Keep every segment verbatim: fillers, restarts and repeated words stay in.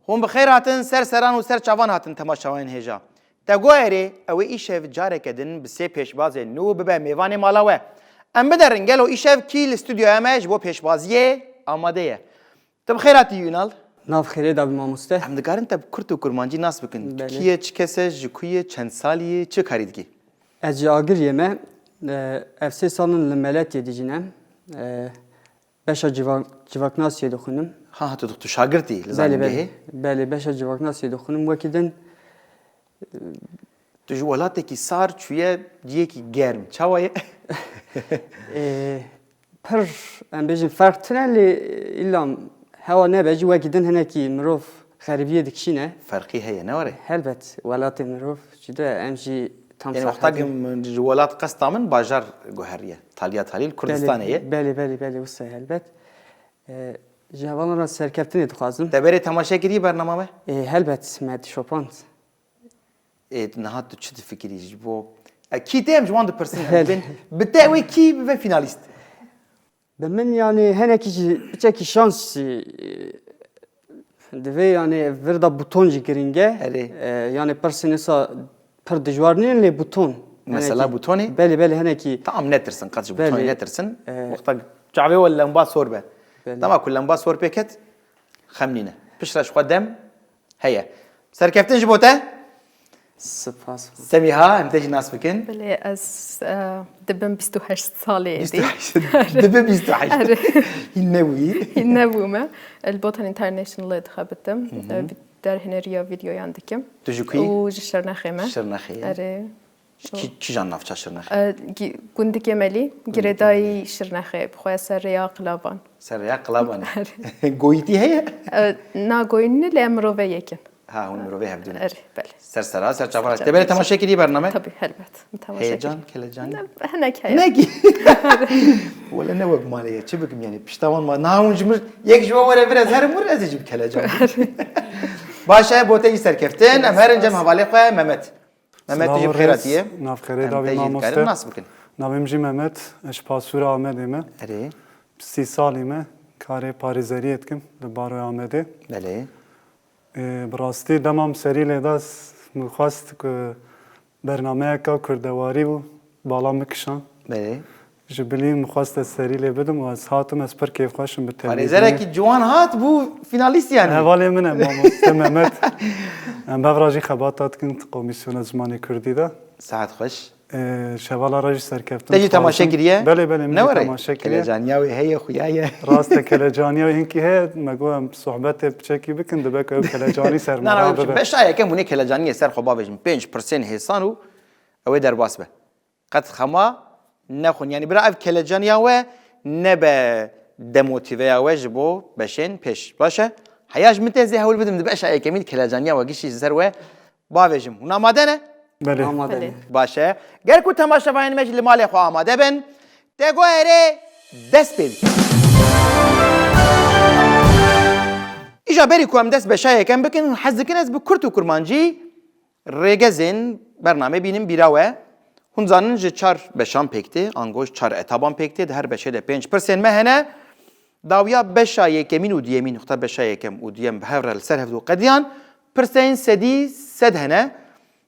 Hûn bi xêr hatin, ser seran û ser çavan hatin temaşevanên hêja. Te got erê, ew ê îşev careke din bi sê pêşbazên nû bibe mêvanê mala we. Em biderin gelo îşev kî li stûdyoya me ji bo pêşbaziyê amade ye. Tu bi xêr hatî Ünal. Nav xêrê da bi mamoste. Em dikarin te bi kurt û kurmancî nas bikin. Tu Belê. Kî ye, çi kes e, ji ku ye, çend salî ye, çi karî dikî? Ez ji Agiriyê me. E, ev sê sal in li Meletiyê dijî ne. E, beşa civak-, civaknasiyê dixwînim. Ha, ha, tu, tu şagirtî li Belê, belê. Zanîngehê? Belê, beşa civaknasiyê dixwînim. Wekî din Tu ji welatekî sar çûye ciyekî germ. Çawa ye? Ê, pir, em bêjin ferq tune lê îlla hewa nebe jî wekî din hinekî mirov xeribiyê dikişîne. Ferqî heye, ne were? Helbet, welatê mirov cuda ye, em jî tam Yanî wexta serhedê. Min ji welat qesta min bajar guheriye. Taliya talî li Kurdistanê ye. Belê, belê, belê, wisa ye helbet. Ê, ji hevalan re serkeftinê dixwazim. Te berê temaşe kiriye bernama me? Ê, helbet, me dişopand. Ê, niha tu çi difikirî ji bo? E, kî tê em ji wan dipirsin, em Belê. Dibên, bi te wê kî bibe fînalîst? Bi min, yanî, hinekî jî piçekî şans jî, e, divê, yanî, vir de buton jî giring e. Erê. E, yanî, pirsên wisa pir dijwar nîn, lê buton. Mesela Hinekî butonê? Belê, belê, hinekî. Tamam, netirsin, qet ji butonê Belê. Netirsin. E, Wexta çavê we lemba sor be. Belê. Dema ku lemba sor pê ket, xem nîne. Piştre ji xwe dem heye. Serkeftin ji bo te. Spas. Semîha, em te jî nas bikin. Belê, ez, e, dibim bîst û heşt salê êdî. Bîst û heşt. Dibi bîst û heşt. Erê. Hîn nebûyî. Hîn nebûme. Li Botan Internationalê dixebitim. Hı hı. E, derhêneriya vîdeoyan dikim. Tu ji ku yî? Û ji Şirnexê me. Şirnexê. Erê. Kî-, kîjan navça Şirnexê? E, gi-, gundikê Melî, girêdayî Şirnexê, bi xwe ser rêya Qilaban. Ser rêya Qilabanê. Erê. Goyîtî heye? E, na goyînî lê em mirovê yek in. Ha, hûn mirovê hevdû ne. Erê, belê. Ser sera, ser çavara. Ser Te berê çavara. Temaşe kirî bername? Tabii, helbet. Temaşe Heyecan, kirî. Kelecan? Ne, hinek heye. Nekî. Wele ne wek malê ye. Çi bikim yani? Pişta wan ma. Na hûn ji mir, yek ji wan were vir ez herim wir, ez ê jî bi kelecan. Baş e, bo te jî serkeftin. Em herin cem hevalê xwe, Mehmet. Mehmet, tu jî bi xêr hatiye. Nav xêrê Em da te vî jî mamoste. Dikarin nas bikin. Navê min jî Mehmet, ez ji Pasûra Amedê me. Erê. Sî salî me, karê parêzeriyê dikim li Baroya Amedê. Belê. Ê, bi rastî dema min serî lê da, s-, min xwest ku bernameyeka kurdewarî bû, bala min kişand. Belê. Ji bilî min xwest ez serî lê bidim û ez hatim, ez pir kêfxweş im bi televîzyonê. Parêzerekî ciwan hat bû fînalîst yanî. Hevalê min e mamoste Mehmet. Em bev re jî xebata dikin di Komîsyona Zimanê Kurdî de. Saet xweş. Ee, ji hevala re jî serkeftin Te jî dixwazim. Temaşe kiriye? Belê, belê, min Ne jî were? Temaşe kiriye. Kelecaniya wê heye, xuya ye. Rast e, kelecaniya wê hinkî heye, me got em sohbetê piçekî bikin, dibe ku ew kelecanî ser me Na, na, re wê biçim. Beşa yekem hûnê kelecaniyê ser xwe bavêjin. Pênc pirsên hêsan û ew ê derbas be. Qet xema nexwin. Yanî bira ev kelecaniya we nebe demotîveya we ji bo beşên pêş. Baş e? Heya ji min tê ez ê hewl bidim di beşa yekemî de kelecaniya we giştî ji ser we bavêjim. Hûn amade ne? Belê. Amade ne. Baş e. Ger ku temaşevanên me jî li malê xwe amade bin, te got erê dest pê bikin. Îja berî ku em dest beşa yekem bikin, hûn hez dikin ez bi kurt û kurmancî Rêgezên bernamê bînin bîra we. Hûn zanin ji çar beşan pêk tê, ango ji çar etaban pêk tê, di her beşê de pênc pirsên me hene. Dawiya beşa yekemîn û duyemîn, wexta beşa yekem û duyem bi hev re li ser hevdû qediyan, pirsên sedî sed hene.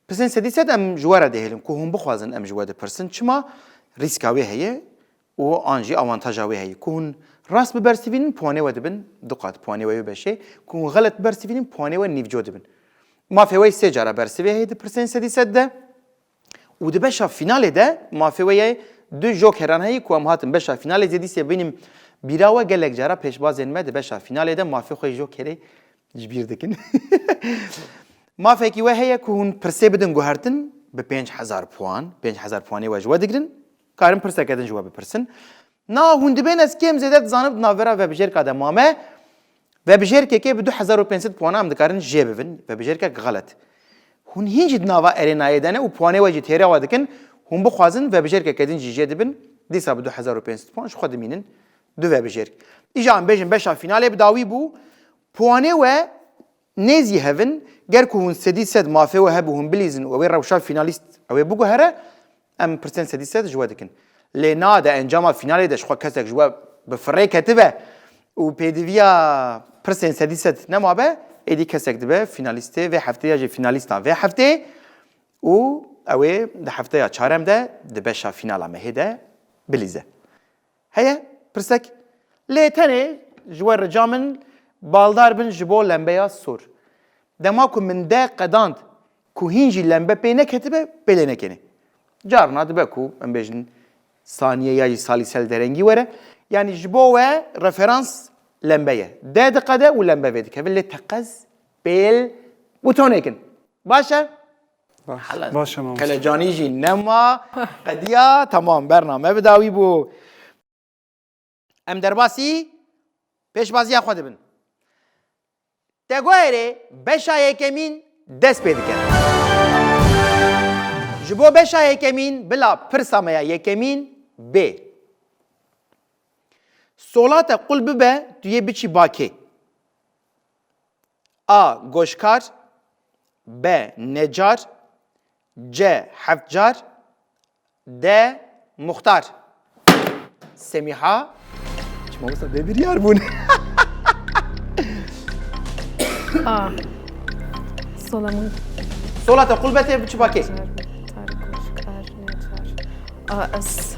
Pirsên sedî sed em ji we re dihêlin ku hûn bixwazin em ji we dipirsin. Çima? Rîska wê heye. û an jî awantaja wê heye. Ku hûn rast bibersivînin, puanê we dibin du qat, puanê we yê beşê. Ku hûn xelet bibersivînin, puanê we nîvco dibin. Mafê we sê cara bersivê heye di pirsên sedî sed de. Û di beşa fînalê de mafê we ye du jokeran heye ku em hatin beşa fînalê zêdîsê bînim bîra we gelek cara pêşbazên me di beşa fînalê de mafê xwe yê jokerê ji bîr dikin. Mafekî we heye ku hûn pirsê bidin guhertin, bi pênc hezar puan, pênc hezar puanê we ji we digirin, karin pirseke din ji we bipirsin. Na hûn dibên ez kêm zêde dizanim di navbera vebijêrka de mame, vebijêrkekê bi du hezar û pênc sed puana em dikarin jê bibin, vebijêrkek xelet. Hûn hîn jî di nava erênayê de ne û puanê we jî têra we dikin, hûn bixwazin vebijêrkeke din jî jê dibin, dîsa bi du hezar û pênc sed puan ji xwe dimînin, du vebijêrk. Îja em bêjin beşa fînalê bi dawî bû, puanê we nêzî hev in, ger ku hûn sedî sed mafê we hebû hûn bilîzin û ew ê rewşa fînalîst ew ê biguhere, em pirsên sedî sed ji we dikin. Lê na de encama fînalê de ji xwe kesek ji we bi firê ketibe û pêdiviya pirsên sedî sed nemabe, Êdî kesek dibe fînalîstê vê heftê ya jî fînalîsta vê heftê û ew ê di hefteya çarem de di beşa fînala mehê de bilîze. Heye pirsek? Lê tenê ji we rica min baldar bin ji bo lembeya sor. Dema ku min de qedand ku hîn jî lembe pê neketibe, pê lê nekenê. Carna dibe ku em bêjin saniye ya jî salîsel derengî were. Yanî ji bo we referans lembe ye. De diqede û lembe vê dikeve. Lê teqez, pêl, butonê kin. Baş e? Baş. Helas. Baş e, mamoste. Kelecanî jî nema. Qediya, tamam, bername bi dawî bû. Em derbasî pêşbaziya xwe dibin. Tegoerê beşa yekemîn dest pê dike. Ji bo beşa yekemîn bila pirsa me ya yekemîn bê. Sola te qul bibe, tu yê biçî bakê. A goşkar, B necar, C heftcar, D muxtar. Semiha. Çima wisa bêbiryar bûn? A. Sola min. Sola te qul be tê biçi bakê. Car, muxtar, goşkar, necar. A, ez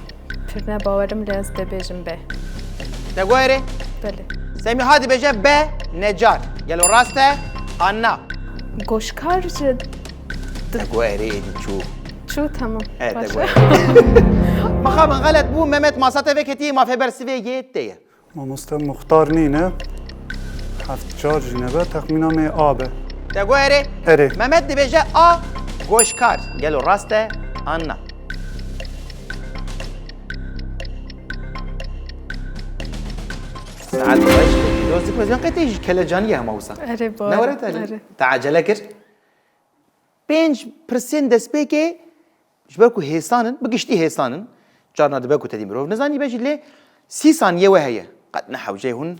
pir ne bawerim lê ez dibêjim B. Te goyerê? Belê. Semiha dibêje B necar. Gelo rast e? An na? Goşkar ji Te goyerê êdî çû. Çû, tamam. E, te Baş. Goyerê. Mixabin xelet bû, Mehmet masa te veketî, mafê bersivê yê tê ye. Mamoste muxtar nîne. Heft çar jî nebe, texmîna me A be. Te goyerê? Erê. Mehmet dibêje A goşkar. Gelo rast e? An na? Saet beş, dozdî ku ez yan qetê ji kelecanî ye hema wisa. Erê, Ne were te? Erê. Te acele kir. Pênc pirsên destpêkê ji ber ku hêsan in, bi giştî hêsan in. Carna dibe ku te dî mirov nizanî be jî lê sî saniye we heye. Qet ne hewceyê hûn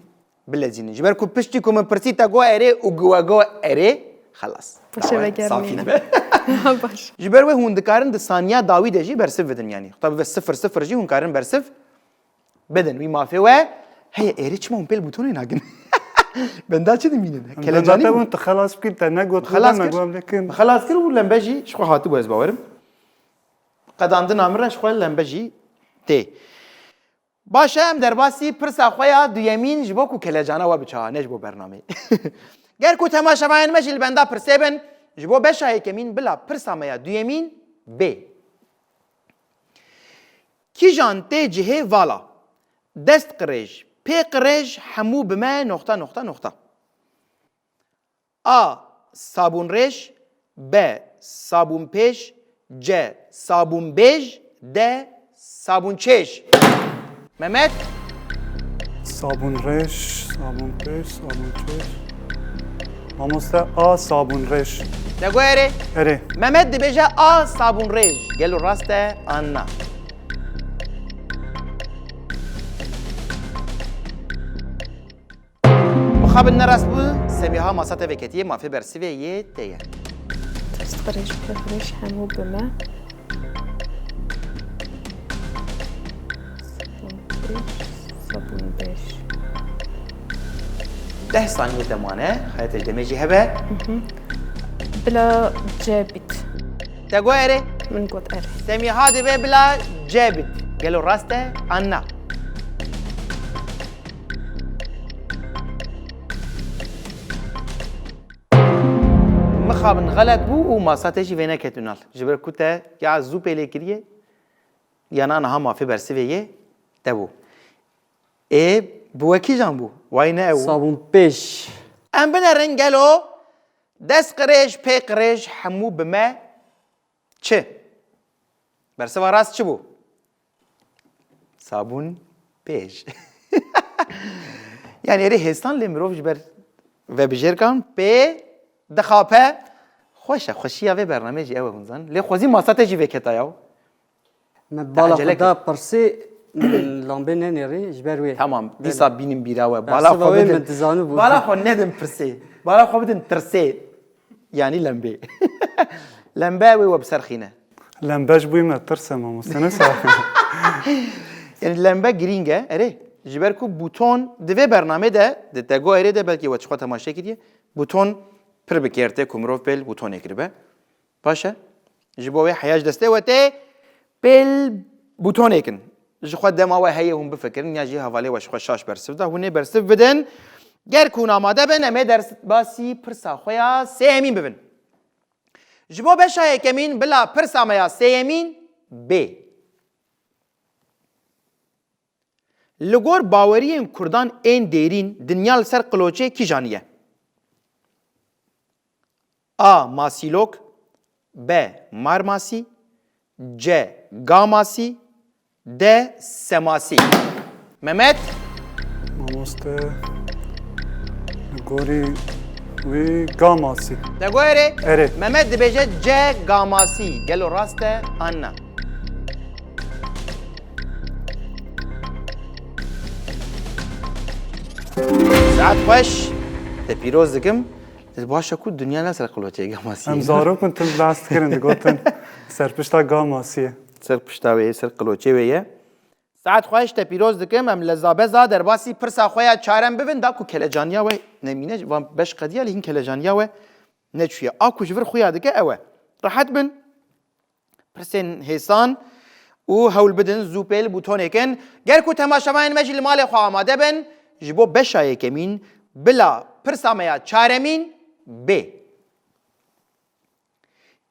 bilezînin. Ji ber ku piştî ku min pirsî te got erê û ku we got erê, xelas. Baş e, Dawa vegermîne. Safî dibe. Baş. Ji ber wê hûn dikarin di saniya dawî de jî bersiv bidin yanî. Tabi ve sifir sifir jî hûn karin bersiv bidin. Wî mafê we heye, erê çima hûn pêl bûtonê nakin? Benda çi dimînin? Em Kelcanî benda te bûn? Bûn, tu xelas bikî, te negot, Xelas kir. Xelas kir û lembe jî ji xwe hatibû, ez bawerim. Qedandina min re ji xwe lembe jî tê. Baş e, em derbasî pirsa xwe ya duyemîn ji bo ku kelecana we biçe, ne ji bo bernameyê. Ger ku temaşevanên me jî li benda pirsê bin, ji bo beşa yekemîn bila pirsa me ya duyemîn bê. Kîjan tê cihê vala? Dest qirêj, pê qirêj, hemû bi me, noxta, noxta, noxta. A. Sabûnrêj. B. Sabûnpêj. C. Sabûnbêj. D. Sabûnçêj. Mehmet. Sabûnrêj, sabûnpêj, sabûnçêj. Mamoste, A sabûnrêj. Te got erê? Erê. Mehmet dibêje A sabûnrêj. Gelo rast e an na? Mixabin ne rast bû, Semiha masa te veketiye, mafê bersivê yê te ye. Dest qirêj, pê qirêj, hemû bi me. Sabûn pêj, sabûn bêj. Deh saniye te mane, xeyetê demê jî hebe. Mhm. Bila C bît. Te got erê? Min got erê. Semiha dibe bila C bît. Gelo rast e an na? Mixabin xelet bû û masa te jî vêneket Ünal. Ji ber ku te ya zû pê lê kiriye, ya na niha mafê bersivê yê te bû. Ê, bi we kîjan bû? Way ne ew. Sabûn pêj. Em binerin gelo dest qirêj, pê qirêj, hemû bi me. Çi? Bersiva rast çi bû? Sabûn pêj. Yanî erê hêstan lê mirov ji ber vebijêrkan pê dixape. Xweş e, xweşiya vê bernameyê jî ew e, hûn zanin. Lê xwezî masa te jî vêketa yaw. Me Te bala acele xwe kir. Da pirsê, lambê nenêrî ji ber wê. Tamam, Belê. Dîsa bînin bîra we. Bala Bersiva xwe wê bidin. Min dizanibû. Bala xwe nedin pirsê. Bala xwe bidin tirsê. Yanî lembê. Lembe wê we bi ser xîne. Lembe ji bo me tirs e, mamoste, ne sahî. Yanî lembe girîng e, erê. Ji ber ku bûton di vê bernamê de, di TEGOERê de belkî we çixwe temaşe kiriye, bûton pir bi kêr tê ku mirov pêl bûtonê kiribe. Baş e. Ji bo wê heya ji destê we tê pêl bûtonê kin. Ji xwe dema we heye hûn bifikirin ya jî hevalê we ji xwe şaş bersiv da, hûn ê bersiv bidin. Ger ku hûn amade bin, em ê derbasî pirsa xwe ya sêyemîn bibin. Ji bo beşa yekemîn bila pirsa me ya sêyemîn bê. Li gor baweriyên kurdan ên dêrîn dinya li ser qiloçê kîjan ye? A. Masîlok. B. Marmasî. C. Gamasî. D. Semasî. Mehmet. Mamoste, li gorî wî Gamasî. Te got erê? Erê. Mehmet dibêje C. Gamasî. Gelo rast e an na? Saet xweş. Te pîroz dikim. Baş e ku dinya ne ser qiloçê Gamasî. Em zarok in, tim behs dikirin, digotin serpişta Gamasî ye. Ser pişta wê ye, ser qiloçê wê ye. Saet xweş, te pîroz dikim. Em leza beza derbasî pirsa xwe ya çarem bibin, da ku kelecaniya we nemîne, van beş qediya lê hîn kelecaniya we neçûye. A ku ji vir xuya dike ew e. Rehet bin. Pirsên hêsan û hewl bidin zû pêl bûtonê kin. Ger ku temaşevanên me jî li malê xwe amade bin, ji bo beşa yekemîn bila pirsa me ya çaremîn bê.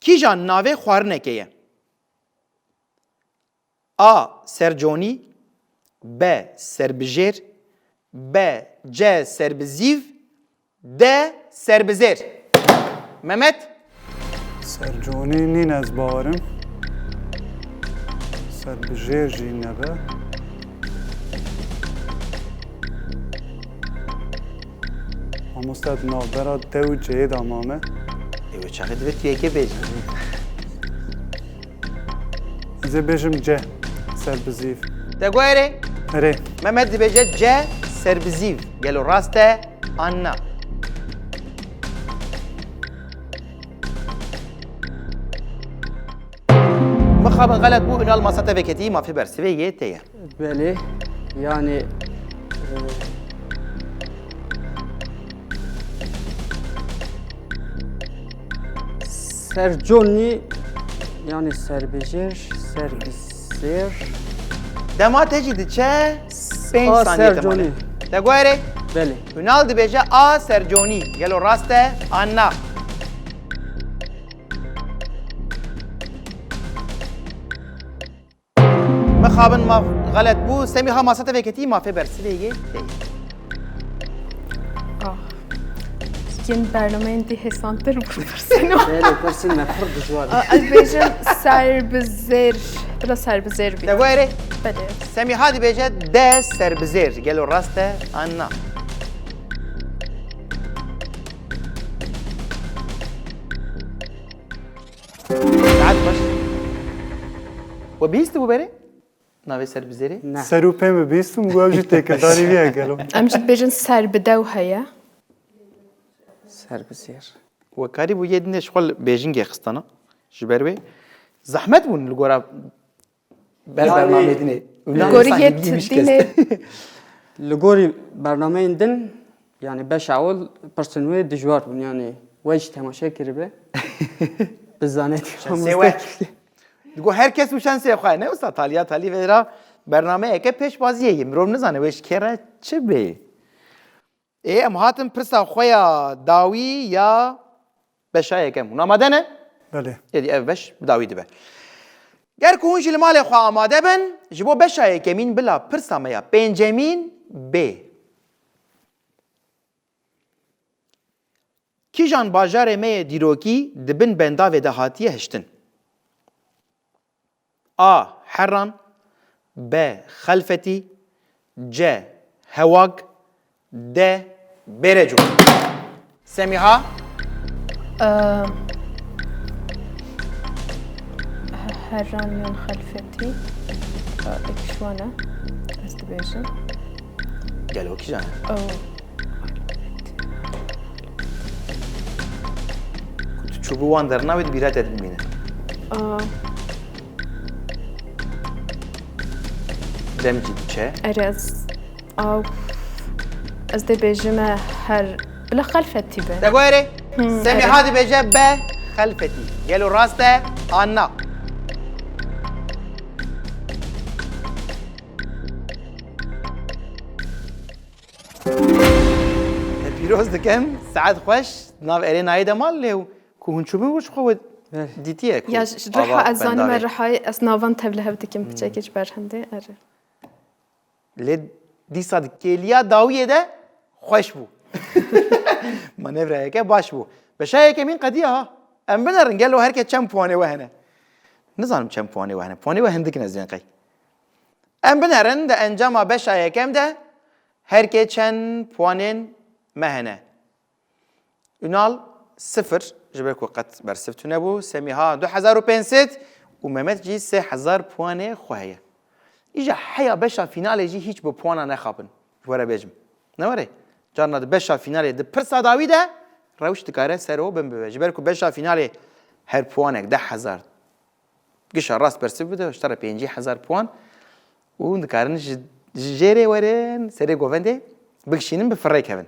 Kîjan navê xwarinekê ye? A. Serconî. B. Serbijêr. B. C. Serbizîv. D. Serbizêr. Mehmet? Serconî nîn ez bawerim. Serbijêr jî nebe. Mamoste, di navbera D û C'yê de mame. Ê, wê çaxê divê tu yekê bêjî. Ez ê bêjim C, serbizîv. Te got erê? Erê. Mehmet dibêje C, serbizîv. Gelo rast e an na? Mixabin xelet bû, Ünal masa te veketî, mafê bersivê yê te ye. Belê, yani, e, serconî, yani serbijêr, serbizêr. Dema te jî diçe pênc A, saniye te serconî mane. Te got erê? Belê. Ünal dibêje A serconî. Gelo rast e an na? Mixabin maf xelet bû. Semîha masa te veketî, mafê bersivê yê te ye. Ah. Yên bernameyên dî hêsantir bû pirsên wan. Belê, pirsên me pir dijwar in. A, ez bêjim serbizêr. Bila serbizêr bî. Te got erê? Belê. Semîha dibêje D serbizêr. Gelo rast e an na? Saet xweş. We bihîstibû berê? Navê serbizêrê? Ne. Ser û pê min bihîstim, got ew jî têkildarî wî ye gelo. Em jî dibêjin serbidew heye. Serbizêr. We karîbû yê dinê ji xwe li bêjingê xistana. Ji ber wê zehmet bûn li gora Ber Yani, bernameyê dinê. Li gorî yê dînê. Li gorî bernameyên din, yani beşa ewil pirsên wê dijwar bûn, yani we jî temaşe kiribe. Bizanê şansê we. Digo her kes û şansê xwe. Ne usta, taliya talî vêra bernameyeke pêşbaziyê ye. Mirov nizane wê ji kê re çi bê. Ê, em hatin pirsa xwe ya dawî ya beşa yekem. Hûn amade ne? Belê. Êdî ev beş bi dawî dibe. Ger ku hûn jî li malê xwe amade bin, ji bo beşa yekemîn bila pirsa me ya pêncemîn bê. Kîjan bajarê me yê dîrokî di bin bendavê de hatiye hiştin? A. Herran. B. Xelfetî. C. Hewag. D. Bêreco. Semîha? Eee, Herran yan Xelfetî. Eee, êk ji wan e, ez dibêjim. Gelo kîjan e? Ew. Ku tu çûbû wan derna wê di bîra te de bimîne. Aa. Dem jî diçe. Erê, ez Aw, ez dê bêjime her bila Xelfetî be. Te guherê? Hmm, Semîha dibêje be Xelfetî. Gelo rast e an na? Te pîroz dikim, saet xweş, nav erê nayê de mal lê ku hûn çûbûn wir ji xwe we dîtiye ku Ya ji Riha ez zanime Rihayê ez navan tevlihev dikim piçekê ji ber hindê erê. Lê dîsa di kêliya dawiyê de xweş bû. Manevrayeke baş bû. Beşa yekemîn qediya ha. Em binerin gelo herke çend puanê we hene. Nizanim çend puanê we hene. Puanê we hindik in ez dibêm qey. Em binerin di encama beşa yekem de herke çend puanên me hene. Ünal sifir, ji ber ku qet bersiv tune bû, Semîha du hezar û pênc sed û Mehmet jî sê hezar puanê xwe heye. Îja heya beşa fînalê jî hîç bi puana nexapin. Ji we re bêjim. Ne were? Carna di beşa fînalê di pirsa dawî de rewş dikare ser û bin bibe. Ji ber ku beşa fînalê her puanek deh hezar gişa rast bersiv bide, ji te re pêncî hezar puan û hûn dikarin ji, ji jêrê werin serê govendê bikişînin bi firrê kevin.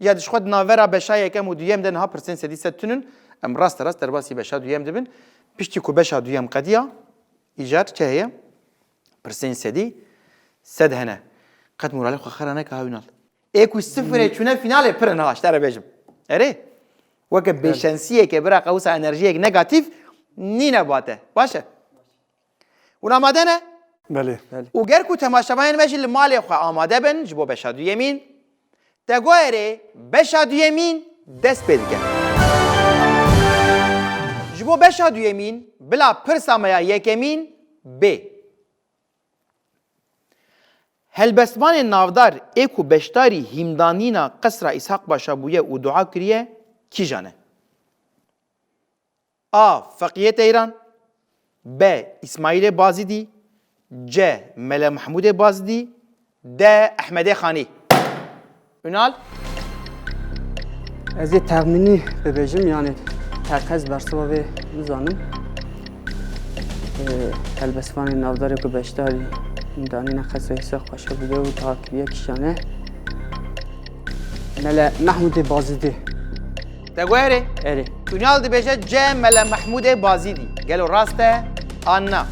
Ya di ji xwe di navbera beşa yekem û duyem de niha pirsên sedî sed tune in, em raste rast derbasî beşa duyem dibin. Piştî ku beşa duyem qediya, îcar çi heye? Pirsên sedî sed hene. Qet moralê xwe xera neke ha Ünal. Ê ku sifirê çûne fînalê pir in ha, ji te re bêjim. Erê? Weke bêşensiyeke bira qewisa enerjiyek negatîf nîne bate. Baş e? Hûn amade ne? Belê. Û ger ku temaşevanên me jî li malê xwe amade bin ji bo beşa duyemîn, te guherê beşa duyemîn dest pê dike. Ji bo beşa duyemîn bila pirsa me ya yekemîn bê. Helbestvanê navdar ê ku beşdarî hîmdanîna Qesra Îshaq Paşa bûye û dua kiriye, kîjan e? A. Feqiyê Teyran. B. Îsmaîlê Bazîdî. C. Mele Mehmûdê Bazîdî. D. Ehmedê Xanî. Ünal? Ez ê texmînî bibêjim, yanî teqez bersiva vê nizanim. Ee, Helbestvanê navdarê ku beşdarî danîna Qesra Îshaq Paşa bûye û dua kiriye kîjan e. Mele Mehmûdê Bazîdî. Te guherê? Erê. Ünal dibêje C. Mele Mehmûdê Bazîdî. Gelo rast e an na?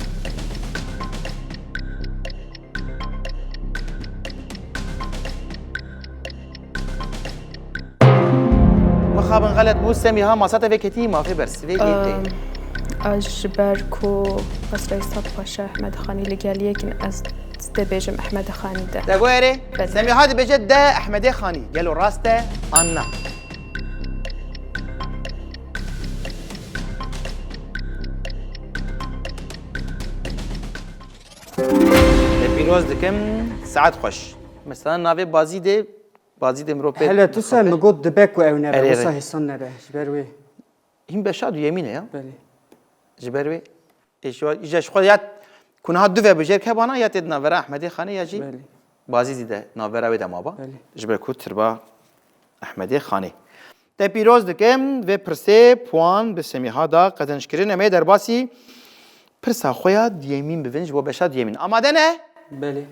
Mixabin xelet bû, Semîha masa te vê ketî mafê bersivê lê tê. Em, Ez ji ber ku Qesra Îshaq Paşa Ehmed Xanî li gel yekin ez dê bêjim Ehmed Xanî de. Te guherê? Belê. Semîha dibêje D. Ehmedê Xanî. Gelo rast e an na? Te pîroz dikim, saet xweş. Mesela navê Bazîdê, Bazîdê mirov pê Hele tu ser dixape. Min got dibe ku ew nebe, Erê, wisa erê. Hêsan nebe, ji ber wê. Hîn beşa duyemîn e ya. Belê. Ji ber wê. Ê, ji wa-, îja ji xwe ya ku niha du ve bijêr hebana ya tê di navbera Ehmedê Xanê ya jî Belê. Bazîdî de navbera wê de maba. Belê. Ji ber ku tirba Ehmedê Xanê. Te pîroz dikim, vê pirsê puan bi Semîha da qezenc kirin. Em ê derbasî pirsa xwe ya duyemîn bibin ji bo beşa duyemîn. Amade ne? Belê.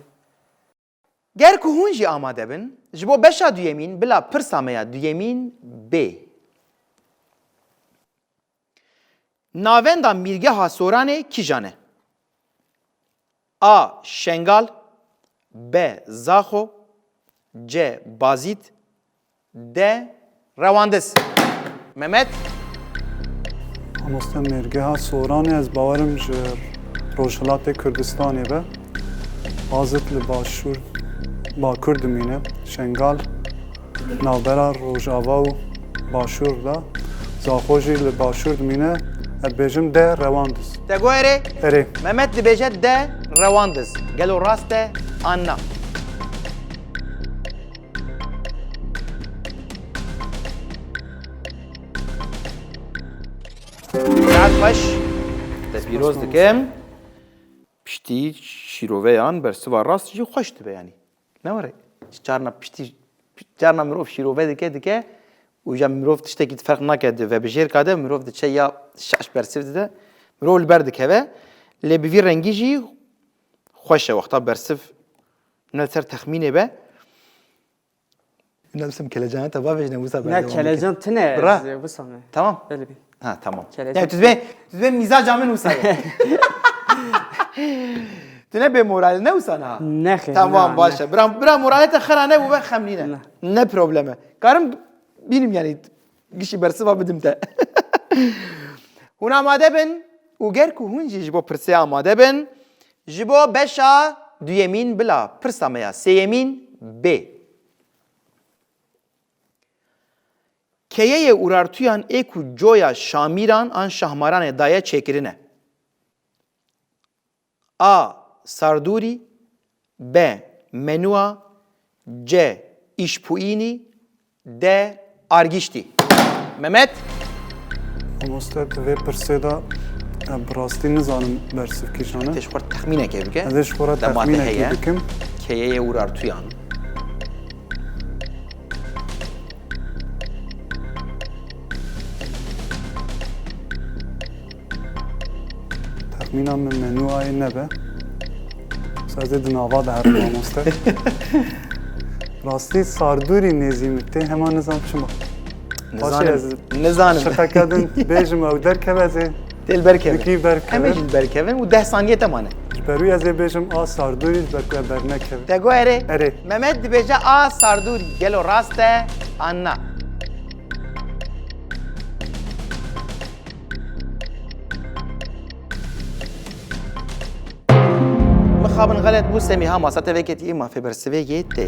Ger ku hûn jî amade bin, ji bo beşa duyemîn bila pirsa me ya duyemîn bê. Navenda Mîrgeha Soranê kîjan e? A. Şengal. B. Zaxo. C. Bazîd. D. Rewandiz. Mehmet. Mamoste, Mêrgeha Soranê ez bawerim ji Rojhilatê Kurdistanê be. Bazîd li başûr, bakur dimîne. Şengal navbera Rojava û Başûr de. Zaxo jî li başûr dimîne. Ez dibêjim D. Rewandiz. Te guherê? Erê. Mehmet dibêje D. Rewandiz. Gelo rast e an na? Saet xweş. Te pîroz dikim. Piştî şîroveyan bersiva rast jî xweş dibe yanî. Ne were? Carna piştî, carna mirov şîrove dike, dike û ja mirov tiştekî ferq nake di vebijêrka de, mirov diçe ya şaş bersiv dide, mirov li ber dikeve. Lê bi vî rengî jî xweş e wexta bersiv ne ser texmînê be. Bilmem, keleceyan te bavêjine wisa Ne berdewam bikin. Kelecan tine Bira. Wisa me. Tamam. Öyle bir. Ha, tamam. Kelecan. Yani tu dibê, tu dibê mizaca min wisa ye. Tu ne bê moral ne wisa na? Ne xêr, Tamam, ne, baş ne. e. Bira, bira moralê te xera ne bû ve xem nîne. Ne. Ne probleme. Karim bînim yani gişî bersiva bidim te. Hûn amade bin û ger ku hûn jî ji bo pirsê amade bin, ji bo beşa duyemîn bila pirsa me ya sêyemîn bê. Keyeyê Urartuyan ê ku coya Şamîran an Şahmaranê daye çêkirine. A. Sardûrî. B. Menûa. C. Îşpuînî. D. Argîştî. Mehmet. Mamoste, di vê pirsê de e, bi rastî nizanim bersiv kîjan e. Tê ji xwe re texmînekê bike. Ez ê ji xwe re Dema te texmînekê heye. Bikim. Keyeyê Urartuyan. Texmîna min Menûayê nebe. Sa ez ê di nava de herim mamoste. Rastî Sardûrî nêzî min tê, hema nizam çima. Paşê Nizanim. ez Nizanim. Şiqeke din bêjim ew derkeve ez ê Tê li ber kevin. Dikî ber kevin. Em ê jî li ber kevin û deh saniyê te mane. Ji ber wî ez ê bêjim a Sardûrî ji ber ku ev bernekeve. Te got erê. Erê. Mehmet dibêje a Sardûrî gelo rast e an na? Mixabin xelet bû, Semîha masa te veketî, mafê bersivê yê tê.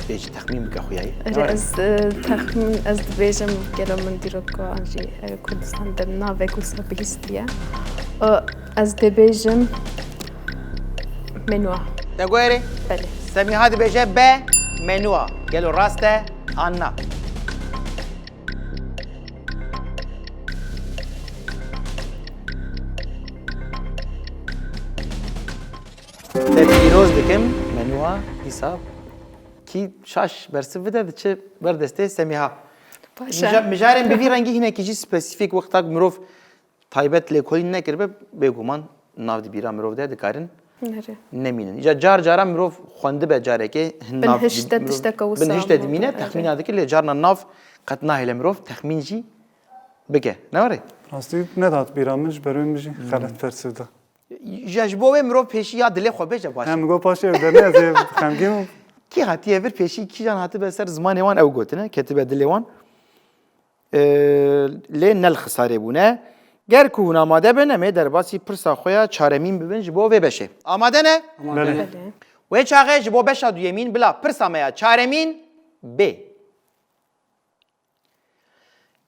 Pêşî texmîn bike xuyayî. Erê, ez e, texmîn ez dibêjim gelo min dîrok an jî e, Kurdistan de navek wisa bihîstiye. E, Ez dibêjim Menua. Te got erê? Belê. Semîha dibêje B, Menua. Gelo rast e an na? Te pîroz dikim, Menua dîsa kî şaş bersiv bide diçe ber destê Semîha. Baş e. Mija- Mijarên bi vî rengî hinekî jî spesîfîk wexta ku mirov taybet lêkolîn nekiribe, bêguman nav di bîra mirov de dikarin Nerê. nemînin. Îca car cara mirov xwendibe carekê hin nav Binhişte mirov- tişteka wisa binhişte ama dimîne, erê. Texmîna dike lê carna nav qet nahêle mirov texmîn jî bike. Ne were? Rastî nedat bîra min ji ber wê min jî xelet bersiv da. Ya ji bo wê mirov pêşî ya dilê xwe bêje baş. Hem go paşê ev dernê ez ê xemgîn bûm. Kî hatiye vir pêşî kîjan hatibe ser zimanê wan ew gotine, ketibe dilê wan. Ee, lê ne li xisarê bûne. Ger ku hûn amade bin, em ê derbasî pirsa xwe ya çaremîn bibin ji bo vê beşê. Amade ne? Belê. Belê. Wê çaxê ji bo beşa duyemîn bila pirsa me ya çaremîn bê.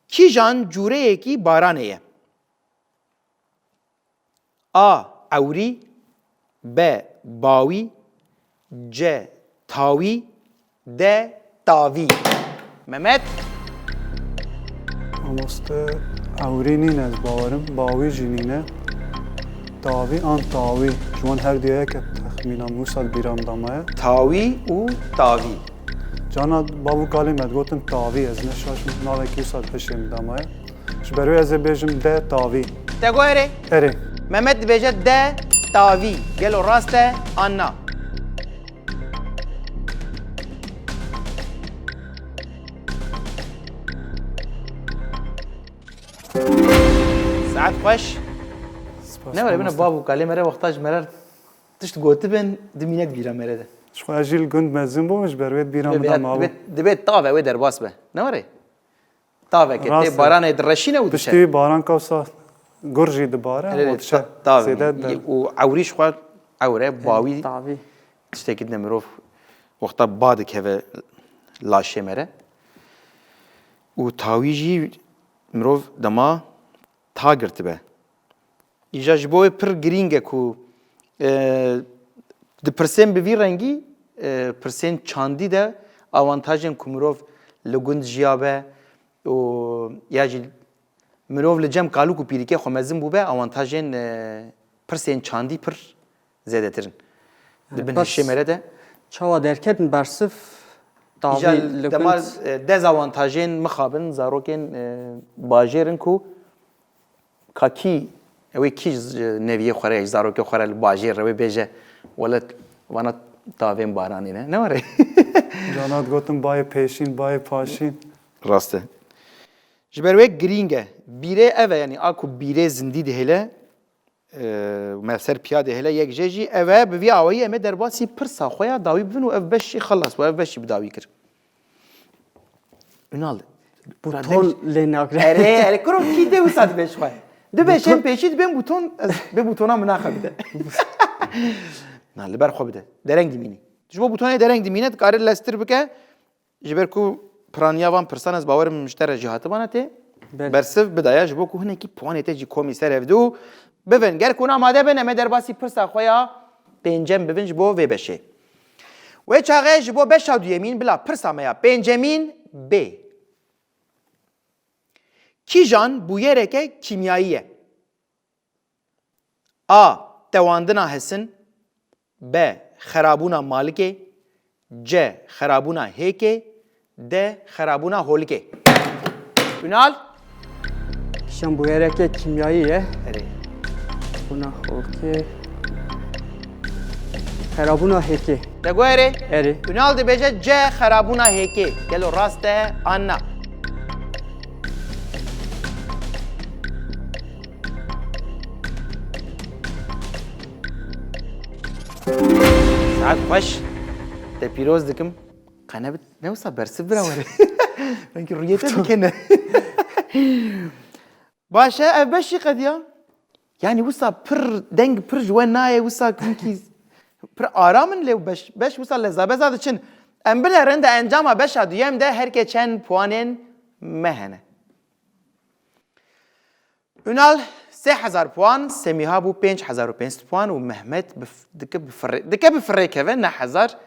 Kîjan cûreyekî baranê ye? A. Ewrî. B. Bawî. C. Tawî. D. Tavî. Mehmet. Mamoste ewrî nîne ez bawerim. Bawî jî nîne. Tavî an tawî. Ji wan her duya yek e texmîna min wisa di bîra min de maye. Tawî û tavî. Cana bav û kalê me digotin tavî ez ne şaş im. Navekî wisa di hişê min de maye. Ji ber wê ez ê bêjim D tavî. Te got erê? Erê. Mehmet dibêje D tavî. Gelo rast e an na? Saet xweş. Spas, Ne were bine mamoste. Bav û kalê me re wexta ji me re tişt gotibin dimîne di bîra me re de. Ji xwe ez jî li gund mezin bûm, ji ber wê di bîra min de Dibê, mabû. dibê, dibê tav e wê derbas be. Ne were? Taveke Rast tê e. baranê direşîne û dişe. Piştî baran kawsa gur jî dibare Erê, û dişe. ta- tav Zêde der. Û ewrî ji xwe ewre bawî Tavî. tiştekî dine mirov wexta ba dikeve laşê me re. Û tawî jî mirov dema ta girtibe. Îja ji bo wê pir girîng e ku, e, di pirsên bi vî rengî, e, pirsên çandî de awantajên ku mirov li gund jiyabe û ya jî mirov li cem kalûk û pîrikê xwe mezin bûbe, awantajên, e, pirsên çandî pir zêdetir in. Di bin Bes. Hişê me re de Çawa derketin bersiv? Îca dema, gund, e, dezawantajên mixabin, zarokên, e, bajêr in ku ka kî, ew ê kî ji neviyê xwe re, ji zarokê xwe re li bajêr re wê bêje, wele vana tavên baranî ne, ne were? Cana digotin bayê pêşîn, bayê paşîn. Rast e. Ji ber wê girîng e. Bîrê ev e, yanî a ku bîrê zindî dihêle, e, me ser piya dihêle, yek jê jî ev e, bi vî awayî em ê derbasî pirsa xwe ya dawî bibin û ev beş jî xelas bû, ev beş jî bi dawî kir. Ünal, bûra Buton deng lê nagre. Erê, erê, kuro kî tê wisa dibe ji xwe. Du beşên pêşî dibên bûton, ez bê bûtona min naxe bide. Na, li ber xwe bide. Dereng dimînî. Ji bo bûtonê dereng dimîne, dikare lestir bike. Ji ber ku piraniya van pirsan ez bawerim ji te re jî hatibana tê. Belê. Bersiv bidaya ji bo ku hinekî puanê te jî komî ser hevdû bibin. Ger ku amade bin, em ê derbasî pirsa xwe ya pêncem bibin ji bo vê beşê. Wê çaxê ji bo beşa duyemîn bila pirsa me ya pêncemîn bê. Kîjan bûyereke kîmyayî ye? A. Tewandina hesin. B. Xerabûna malikê. C. Xerabûna hêkê. D. Xerabûna holikê. Ünal? Kîjan bûyereke kîmyayî ye? Erê. Bûna holikê. Xerabûna hêkê. Te got erê? Erê. Ünal dibêje C. Xerabûna hêkê. Gelo rast e an na? Saet xweş. Te pîroz dikim. Qe ne bit-, ne wisa bersiv bira were. Wengî rûyê te dikene. Baş e, ev beşî qediya. Yanî wisa pir deng pir ji we nayê, wisa hinkî pir aram in lê beş, beş wisa leza beza diçin. Em binerin di encama beşa duyem de her kê çend puanên me hene. Ünal sê hezar puan, Semîha bû pênc hezar û pênc sed puan û Mehmet bi f-, dike bi firê-, dike bi firê keve neh hezar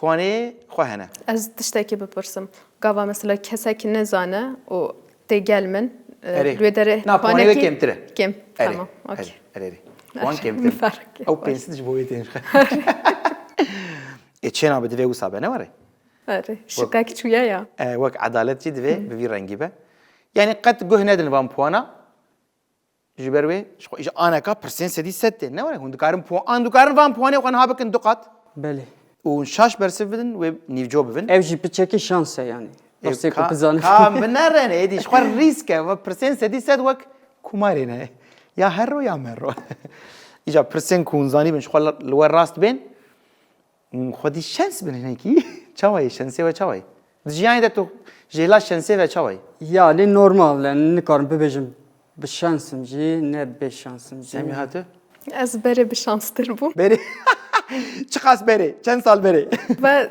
puanê xwe hene. Ez tiştekî bipirsim. Gava mesela kesek nezane û tê gel min, e, Erê. Li wê derê Na, puanê wê puanekî kêmtir e. Kêm. Erê, Tamam, erê, okey. Erê, erê. Wan kêmtir. Min ferq kir. Ew pênc sed ji bo wê tên ji xwe. Ê çêna bi divê wisa be, ne were? Erê, şikek çûye ya. E, wek edalet jî divê bi vî rengî be. Yanî qet guh nedin van puana. Ji ber wê, ji xwe, îja aneka pirsên sedî sed tê. Ne were, hûn dikarin puan, an dikarin van puanê xwe niha bikin du qat. Belê. Û hûn şaş bersiv bidin, wê nîvco bibin. Ev jî piçekî şans e yanî. Ev Pirsê ku ka-, bizanin. Ka binerin, êdî ji xwe rîsk e. Ve pirsên sedî sed wek kumarê ne. Ya herro ya merro. Îja pirsên ku hûn zanîbin, ji xwe li we rast bên. Xwedî şens bin hinekî. Çawa ye? Şensê we çawa ye? Di jiyanê de tu jêla şensê ve çawa ye? Ya, lê normal e, nikarim bibêjim bi şensim jî, ne bê şensim jî. Semîha tu? Ez berê bi şanstir bûm. Berê? Çiqas berê? Çend sal berê? Ve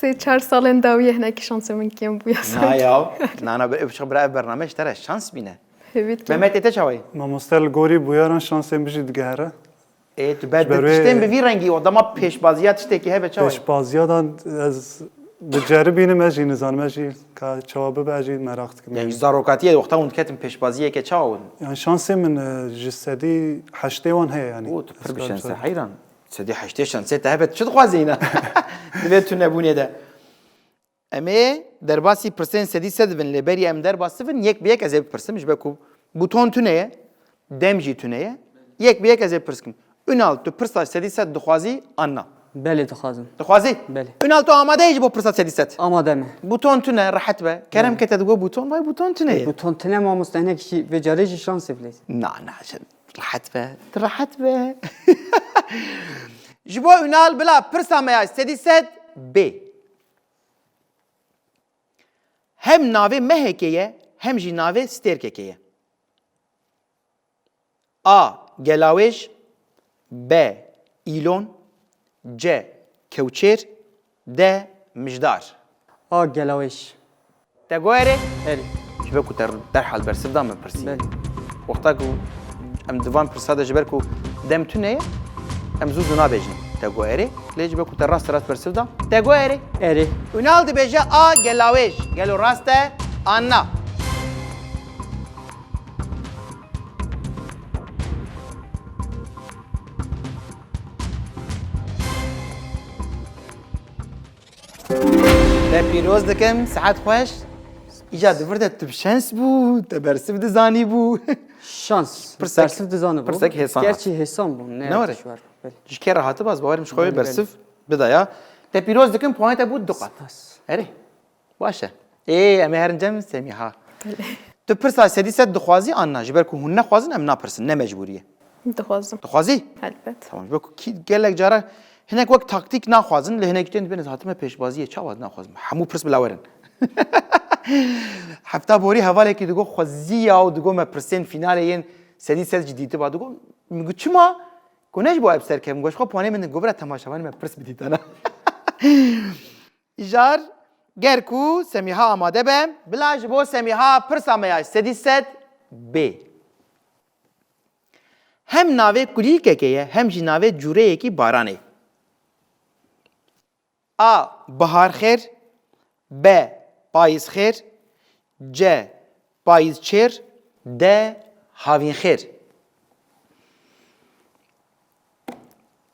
sê çar salên dawiyê hinekî şansê min kêm bûye Na sanki. ya. Na, na, ber-, ev, bira ev bername ji te re şans bîne. Hêvî dikim. Mehmet, ê te çawa ye? Mamoste, li gorî bûyeran şansên min jî digihere. Ê, tu ber Ji ber di tiştên wê bi vî rengî, o dema pêşbaziya tiştekî hebe çawa ye? Pêşbaziya da ez diceribînim, ez jî nizanim, ez jî ka çawa bibe, ez jî meraq dikim. Yani zarokatiyê wexta hûn diketin pêşbaziyeke çawa hûn? Yani şansê min, e, ji sedî heştê wan heye yani. Û tu pir bi şens e, heyran. Sedî heştê şansê te hebe, tu çi dixwazî yîna? Divê tu nebûnê de. Em ê derbasî pirsên sedî sed dibin, lê berî em derbas bibin, yek bi yek ez ê bipirsim, ji ber ku bûton tune ye, dem jî tune ye. Yek bi yek ez ê pirs kim. Ünal, tu pirsa sedî sed dixwazî an na? Belê, dixwazim. Dixwazî? Belê. Ünal, tu amade yî ji bo pirsa sedî sed? Amade me. Bûton tune, rehet be. Kerem Belê. ke te digo bûton, vay bûton tune ye. Bûton tune mamoste, hinek jî vê carê jî şansê bilê. Na, na, rehet be, tu rehet be. Ji bo Ünal bila pirsa me ya sedî sed bê. Hem navê mehekê ye, hem jî navê stêrkekê ye. A. Gelawêj. B. Îlon. C. Kewçêr. D. Mijdar. A. Gelawêj. Te got erê? Erê. Ji ber ku te derhal bersiv da min pirsî. Belê. Wexta ku em di van pirsa de ji ber ku dem tune ye, em zû zû nabêjin te got erê. Lê ji ber ku te rast rast bersiv da, te got erê. Erê. Ünal dibêje A. Gelawêj. Gelo rast e an na? Te pîroz dikim, saet xweş. Îca di vir de tu bi şans bû, te bersiv dizanî bû. Şans. Pirsek- Bersiv dizanî bû. pirsek hêsan hat. Gerçî hêsan bû. Ne Ne were? Tişwar. Belê. Ji kê re hatibû, ez bawerim ji xwe Belê, bersiv bidaya. Te pîroz dikim, puanê te bû du qat. Spas. Erê. Baş e. Ê, em ê herin cem Semîha. Tu pirsa sedî sed dixwazî an na? Ji ber ku hûn nexwazin em napirsin, ne mecbûrî ye. Dixwazim. Dixwazî? Helbet. Tamam, ji ber ku kî gelek cara hinek wek taktîk naxwazin, lê hinek tiştên dibên ez hatime pêşbaziyê, çawa naxwazim? Hemû pirs bila werin. Hefta borî hevalekî digot xweziya û digot me pirsên fînalê yên sedî sed jî dîtiba. Digot, min got çima? Ku ne ji bo ev serkevin, got ji xwe puanê min din, got bira temaşevanê me pirs bidîtana. Îcar, ger ku Semîha amade be, bila ji bo Semîha pirsa me ya sedî sed bê. Hem navê kulîlkekê ye, hem jî navê cûreyekî baranê. A. Bihar xêr. B. Payîz xêr. C. Payîz çêr. D. Havîn xêr.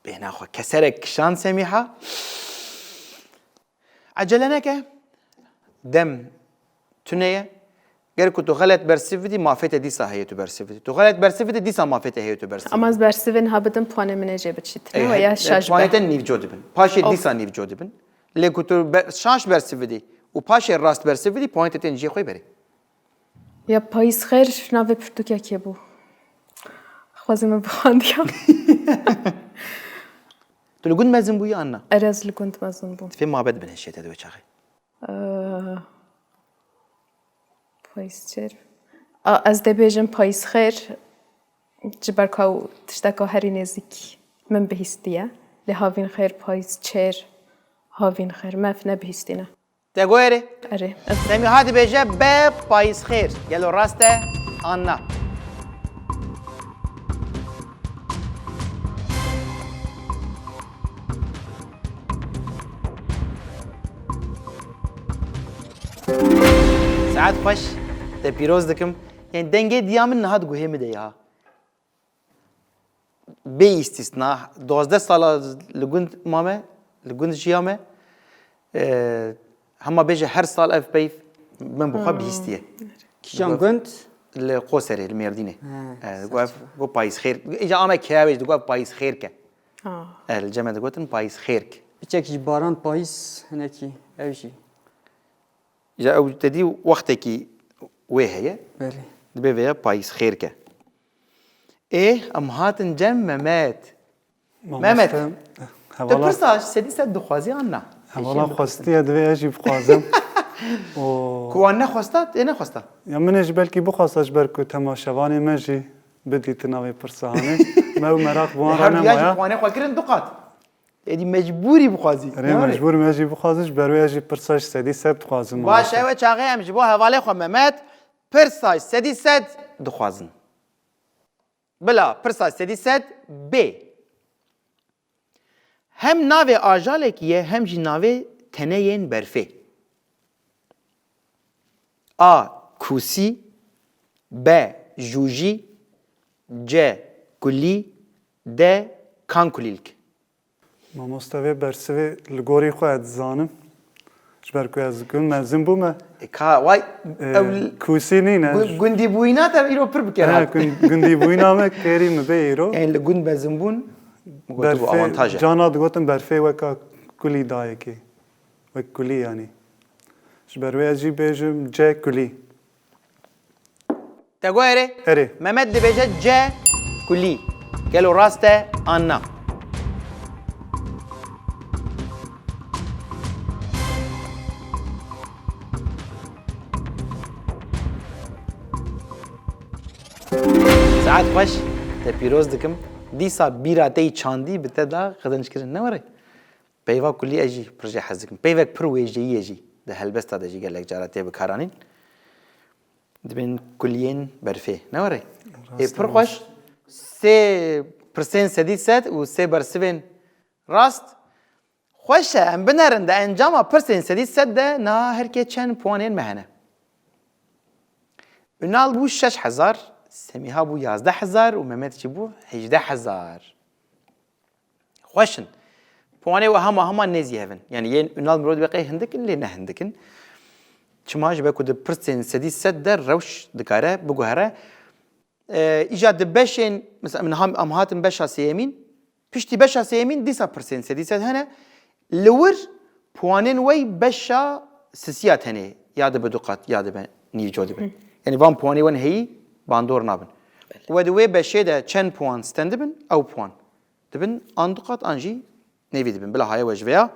Bêhna xwe keserek kişand Semîha. Ecele neke. Dem tune ye. Ger ku tu xelet bersiv bidî, mafê te dîsa heye tu bersiv bidî. Tu xelet bersiv bidî, dîsa mafê te heye tu bersiv bidî. Ama ez bersivên ha bidim puanê min ê jê biçît. Ê, Ne ya he- şaş puanê be. Te nîvco dibin. Paşê Of. Dîsa nîvco dibin. Lê ku tu be- şaş bersiv bidî û paşê rast bersiv bidî, puanê te tên cihê xwe berê. Ya payîz xêr navê pirtûkekê bû. Xwezî min bixwandiya. Tu li gund mezin bûyî an na? Erê, ez li gund mezin bûm. Fê mabet binêşê te di wê çaxê. Ee, Payîz çêr. A, ez dê bêjim payîz xêr. Ji ber ku ew tişteka herî nêzîk min bihîstiye. Lê havîn xêr, payîz çêr, havîn xêr. Mef ne bihîstîne. Te goyerê? Erê. Ez Semîha dibêje be payîz xêr. Gelo rast e an na? Saet xweş, te pîroz dikim. Yanî dengê diya min niha di guhê min de ya. Bê îstîsna, duwazdeh sala li gund mame, li gund jiya me. Ee, hema bêje her sal ev peyv min bi xwe bihîstiye. Kîjan gund? Li Qoserê, li Mêrdînê. Ha, Ee, digo ev, go payîz xêr. Îca ame keyawê jî digo ev payîz xêr ke. Ha. Ee, li cem me digotin payîz xêr ke. Piçek ji baran payîz hinekî ew jî. Îca ew te dî wextekî wê heye. Belê. Dibê vêya payîz xêr ke. Ê, em hatin cem Mehmet. Mehmet, Mamoste, Tu hevala, pirsa sedî sed dixwazî an na? hevala xwestiye divê ez jî bixwazim. Û Ku wan nexwesta, tê nexwesta. Ya min ê jî belkî bixwasta ji ber ku temaşevanê me jî bidîtin navê pirsa hanê. Me û meraq bi wan re Her duya jî nemaya. Puanê xwe kirin du qat. Êdî mecbûrî bixwazî. Erê mecbûr me jî bixwazim ji ber wê ez jî pirsa ji sedî sed dixwazim. Baş e, we çaxê em ji bo hevalê xwe Mehmet pirsa sedî sed dixwazin. Bila pirsa sedî sed bê. Hem navê ajalekî ye hem jî navê teneyên berfê. A. Kûsî. B. Jûjî. C. Kulî. D. Kankulîlk. Mamoste vê bersivê li gorî xwe ez dizanim. Ji ber ku ez gund mezin bûme. E, ka, way, E, ew l- Kûsî nîne. gu- gundî bûyîna te îro pir bikera. Ha, gund- gundî bûyîna me kêrî min bê îro. Yani li gund mezin bûn, bu Berfê, avantaj e. Cana digotin berfê weka kulî dayekê. Wek kulî yanî. Ji ber wê ez jî bêjim C kulî. Te got erê? Erê. Mehmet dibêje C kulî. Gelo rast e an na? Saet xweş, te pîroz dikim. Dîsa bîra te yî çandî bi te da qezenc kirin. Ne were? Peyva kulî ez jî pir jê hez dikim. Peyvek pir wêjeyî ye jî. Di helbesta de jî gelek cara tê bikaranîn. Dibên kuliyên berfê. Ne were? Ê, pir xweş. Sê pirsên sedî sed û sê bersivên rast. Xweş e, em binerin di encama pirsên sedî sed de niha her kê çend puanên me hene. Ünal bû şeş hezar, Semîha bû yazdeh hezar û Mehmet jî bû hejdeh hezar. Xweş in. Wanê we hema hema nêzî hev in. Yanî yên Ünal Mirod Beqey hindik in, lê ne hindik in. Çima? Ji ber ku di pirsên sedî sed de rewş dikare biguhere. E, îca di beşên, mesela min ham, em hatin beşa sêyemîn, piştî beşa sêyemîn dîsa pirsên sedî sed hene. Li wir puanên wey beşa sisiya tenê ya dibe du qat ya dibe nîvco dibe. Yanî van puanê wen heyî bandor nabin. We di wê beşê de çend puan stendibin, ew puan dibin an du qat an jî nêvî dibin. Bila haye we ji vêya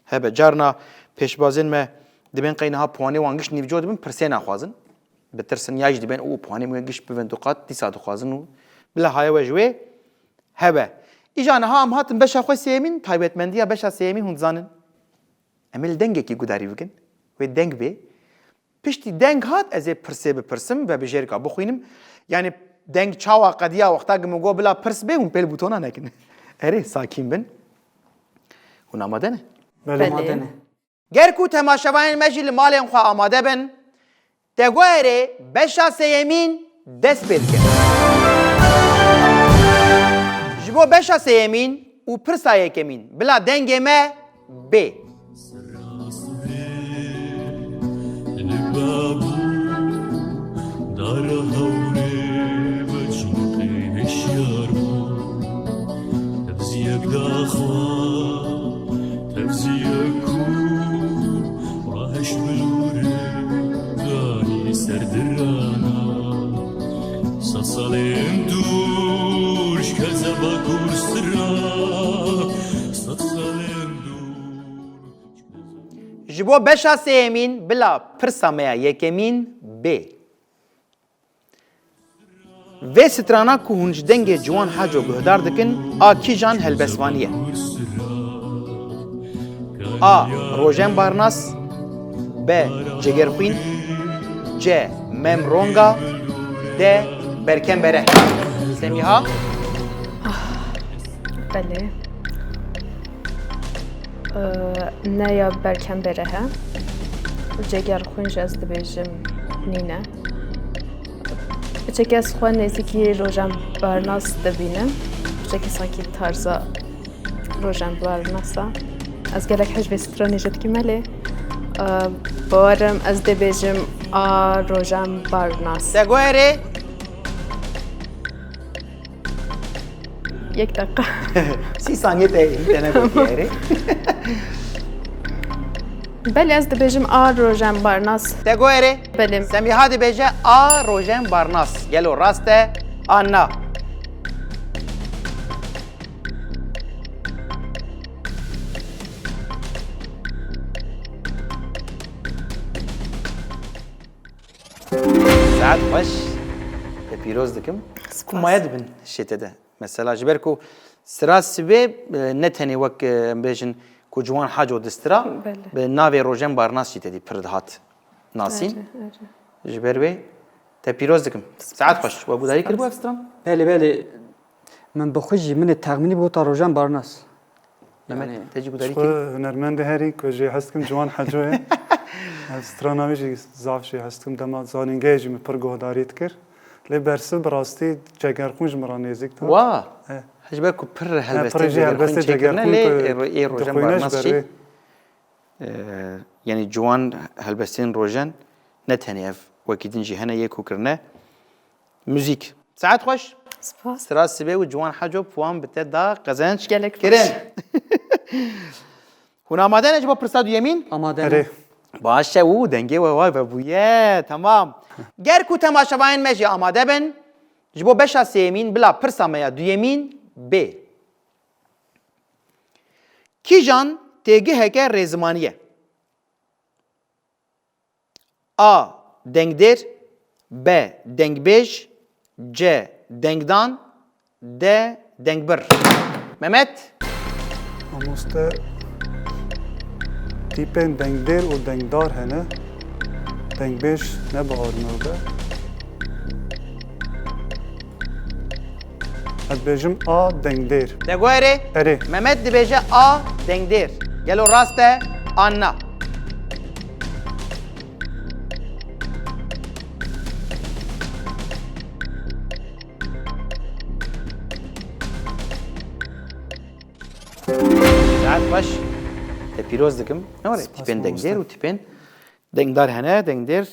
hebe. Carna pêşbazên me dibên qey niha puanê wan giş nîvco dibin, pirsê naxwazin. Bitirsin ya jî dibên û puanê me giş bibin du qat, dîsa dixwazin û bila haye we ji wê hebe. Îja niha em hatin beşa xwe sêyemîn, taybetmendiya beşa sêyemîn hûn dizanin. Em ê li dengekî gudarî bikin. Wê deng bê. Piştî deng hat, ez ê pirsê bipirsim, vebijêrka bixwînim. Yanî deng çawa qediya, wexta ku min got bila pirs bê, hûn pêl bûtona nekin. Erê, sakîn bin. Hûn amade ne? Belê. Belê. Amade ne. Ger ku temaşevanên me jî li malên xwe amade bin, teguherê beşa sêyemîn dest pê dike. Ji bo beşa sêyemîn û pirsa yekemîn, bila dengê me bê. Li babû dara hewrê ve çimqê hişyar bû. Tevziyek daxwa, tevziyek ku rahiş bilûre danî ser dirana. Sed salên dûr ji kezeba ku sira, sed salên dûr. Ji bo beşa sêyemîn bila pirsa me ya yekemîn bê. Vê strana ku hûn ji dengê Ciwan Haco guhdar dikin, a kîjan helbestvanî ye? A. Rojen Barnas. B. Cegerxwîn. C. Mem Ronga. D. Berkem Bere. Semîha? Belê. Ee, ne ya Berkem Bere he. Cegerxwîn jî ez dibêjim nîne. Piçekî ez xwe nêzîkî Rojen Barnas dibînim. Piçekî sankî tarza Rojen Barnas a. Ez gelek hej vê stranê jî dikim, belê, e, bawerim ez dê bêjim a Rojen Barnas. Te guherê? Yek deqa. Sî saniyê te, te ne gotiye erê. Belê, ez dibêjim a Rojen Barnas. Te guherê? Belê. Semîha dibêje a Rojen Barnas. Gelo rast e an na? Saet xweş. Te pîroz dikim. Spas. Ku maye dibin şê te de. Mesela ji ber ku sira sibê, e, ne tenê wek, e, em bêjin ku Ciwan Haco distira, belê, bi navê Rojen Barnas jî te dî pir dihat nasîn. Erê, erê. Ji ber wê te pîroz dikim. Saet xweş. We gudarî kiribû ev stran? Belê, belê. Min bi xwe jî, min ê texmînî bota Rojen Barnas. Mehmet, yanî, te jî gudarî kir? Ji xwe hunermendê herî ku jê hez dikim Ciwan Heco ye. Ez strana wî jî zaf jê hez dikim. Dema zanîngehê jî min pir guhdarî dikir. Lê bersiv bi rastî Cegerxwîn ji min re nêzîk dihat. Wa! He. Ji ber ku pir helbestên Cegerxwîn çêkirine, lê ê Rojen Barnas jî, e, yanî ciwan helbestên Rojen ne tenê ev, wekî din jî hene yê ku kirine. Muzîk. Saet xweş. Spas. Sira sibê û Ciwan Heco puan bi te da qezenc kirin. Gelek baş. Hûn amade ne ji bo pirsa duyemîn? Amade ne. Erê. Baş e û dengê we way vebûye. Temam. Ger ku temaşevanên me jî amade bin, ji bo beşa sêyemîn bila pirsa me ya duyemîn bê. Kîjan têgiheke rêzimanî ye? A. Dengdêr. B. Dengbêj. C. Dengdan. D. Dengbir. Mehmet? Mamoste, tîpên dengdêr û dengdar hene. Dengbêj ne Bahar Mirbe. Ez dibêjim A, dengdêr. Te got erê? Erê. Mehmet dibêje A, dengdêr. Gelo rast e an na? Xweş, te pîroz dikim. Ne were? Spas, tîpên dengdêr û tîpên dengdar hene, dengdêr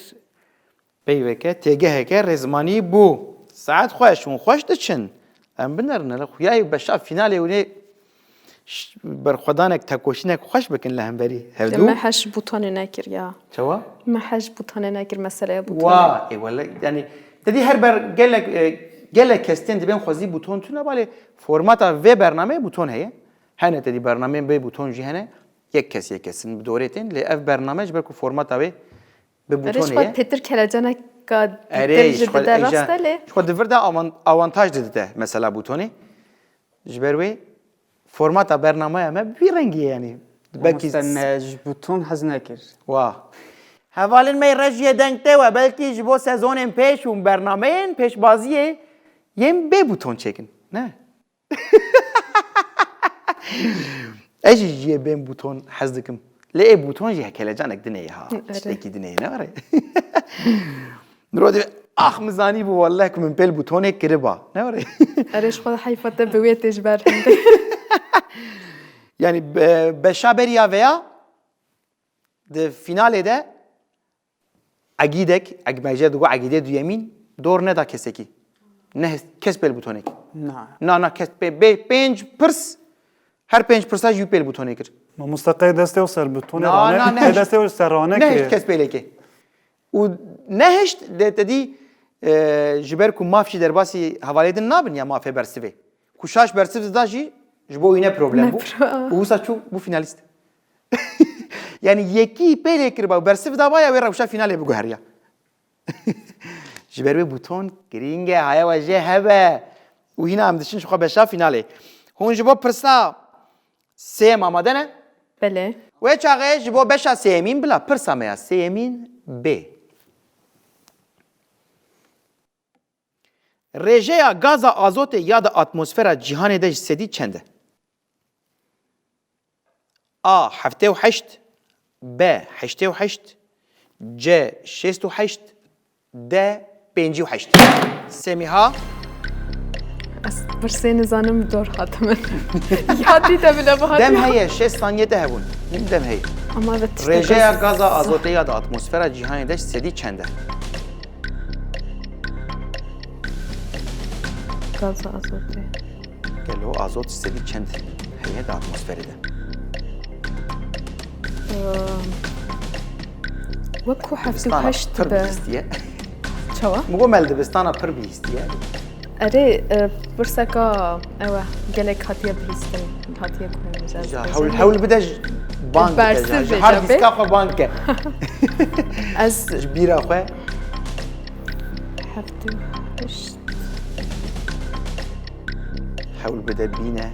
peyveke, têgeheke rêzmanî bû. Saet xweş, hûn xweş diçin. Em binerin, hele xuya ye beşa finalê hûnê ş-, berxwedanek, tekoşînek xweş bikin li hemberî hevdû. Me heş butonê nekir ya. Çawa? Me heş butonê nekir, meseleya butonê. Wa, ê wele, yani, te dî her ber gelek, e, gelek kes tên dibên xwezî buton tune, balê formata vê bernameyê buton heye. Hene te dî bernameyên bê buton jî hene. Yek kes yek kesin bi dorê tên, lê ev bername ji ber ku formata wê bi butonê ye. Erê, ji xwe pêtir kelecaneka dîtir jî dide, rast e lê. Ji xwe di vir de avan-, avantaj didide mesela butonê. Ji ber wê formata bernameya me bi vî rengî ye, yanî. Belkî Mamoste, me ji buton hez nekir. Wa. Hevalên me yê Rejiyê deng tê we, belkî ji bo sezonên pêş û bernameyên pêşbaziyê yên bê buton çêkin. Ne? Ez jî jiyê bên buton hez dikim. Lê ê buton jî hekelecanek dinê ye ha. Erê. Tiştekî dinê ye, ne were? Mirov dibê, "Ax, min zanîbû welleh ku min pêl butonê kiriba." Ne were? Erê, ji xwe heyfa te bi wê tê ji ber hindê. Yani, be-, beşa beriya veya di finalê de egîdek, eg-, me jê digo egîdê duyemîn, dor neda kesekî. Ne kes pêl butonekî. Na. Na, na, kes pê-, bê pênc pirs, her pênc pirsa jî pêl butonê kir. Mamoste qey destê û ser butonê Na, rane, na, qey nehişt. Destê û ser rane Nehişt kiriye. Kes pêlekê. Û nehişt de te dî, e, ji ber ku maf jî derbasî hevalê din nabin ya mafê bersivê. Ku şaş bersiv dida jî ji bo wî ne problem Ne bû. pro- Û wisa çû bû finalîst. Yani yekî pêlê kiriba û bersiv daba ya wê rewşa finalê biguheriya. Ji ber wê buton girîng e, haya we jê hebe. Û hîna em diçin ji xwe beşa finalê. Hûn ji bo pirsa sêyem amade ne? Belê. Wê çaxê ji bo beşa sêyemîn bila pirsa me ya sêyemîn bê. Rêjeya gaza azotê ya di atmosfera cîhanê de ji sedî çend e? A, heftê û heşt, B, heştê û heşt, C, şêst û heşt, D, pêncî û heşt. Semîha? Ez pirsê nizanim, dor hate min. Ya dî te bile bihat Dem ya. Heye, şêst saniyê te hebûn. Hîn dem heye. Ama ve tiştek Rêjeya ez- gaza azotê ya di atmosfera cîhanê de ji sedî çend e? Gaza azotê. Gelo azot ji sedî çend heye di atmosferê de? Ehm, wek ku heftê û heşt Dibistana pir be. Bihîstiye. Çawa? Min got me li dibistana pir bihîstiye. Erê, e, pirseka ew e, gelek hatiye bihîstin, hatiye guhên. Ja, hewl, hewl bide ji bang bike, Bersiv ja, ji bê, hard ja, bê. Diska xwe bang ke. Ez Ji bîra xwe. Heftê û heşt. Hewl bide bîne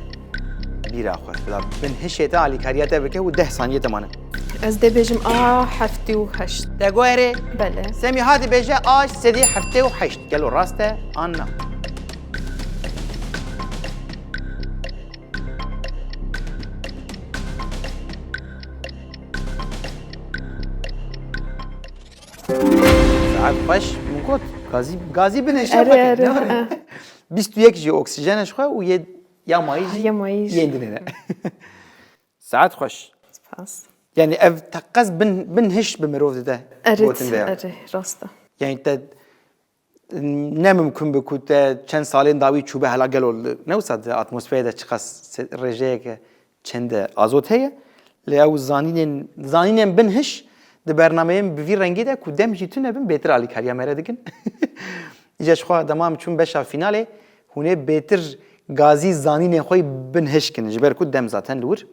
bîra xwe. Bila bin hişê te alîkariya te bike û deh saniyê te mane. Ez dê bêjim a heftê û heşt. Te got erê? Belê. Semîha dibêje a ji sedî heftê û heşt. Gelo rast e an na? Saet xweş, min got, gazî, gazî binêşe Erê, xwe kir, erê, ne were? Ha. Bîst û yek jî oksîjen e ji xwe û yê ya mayî jî Yê mayî jî. Yên dinê ne. Saet xweş. Spas. Yani ev teqez bin, bin hiş bi mirov dide. Erê, gotin de ya. Erê, rast e. Yani te ne mimkun bi ku te çend salên dawî çûbe hela gelo li, ne wisa di atmosferê de çiqas se-, rêjeyeke çend e azot heye. Lê ew zanînên, zanînên bin hiş di bernameyên bi vî rengî de ku dem jî tune bin bêtir alîkariya me re dikin. Îca ji xwe dema em çûn beşa finalê hûn ê bêtir gazî zanînên xwe yî bin hiş kin ji ber ku dem zaten li wir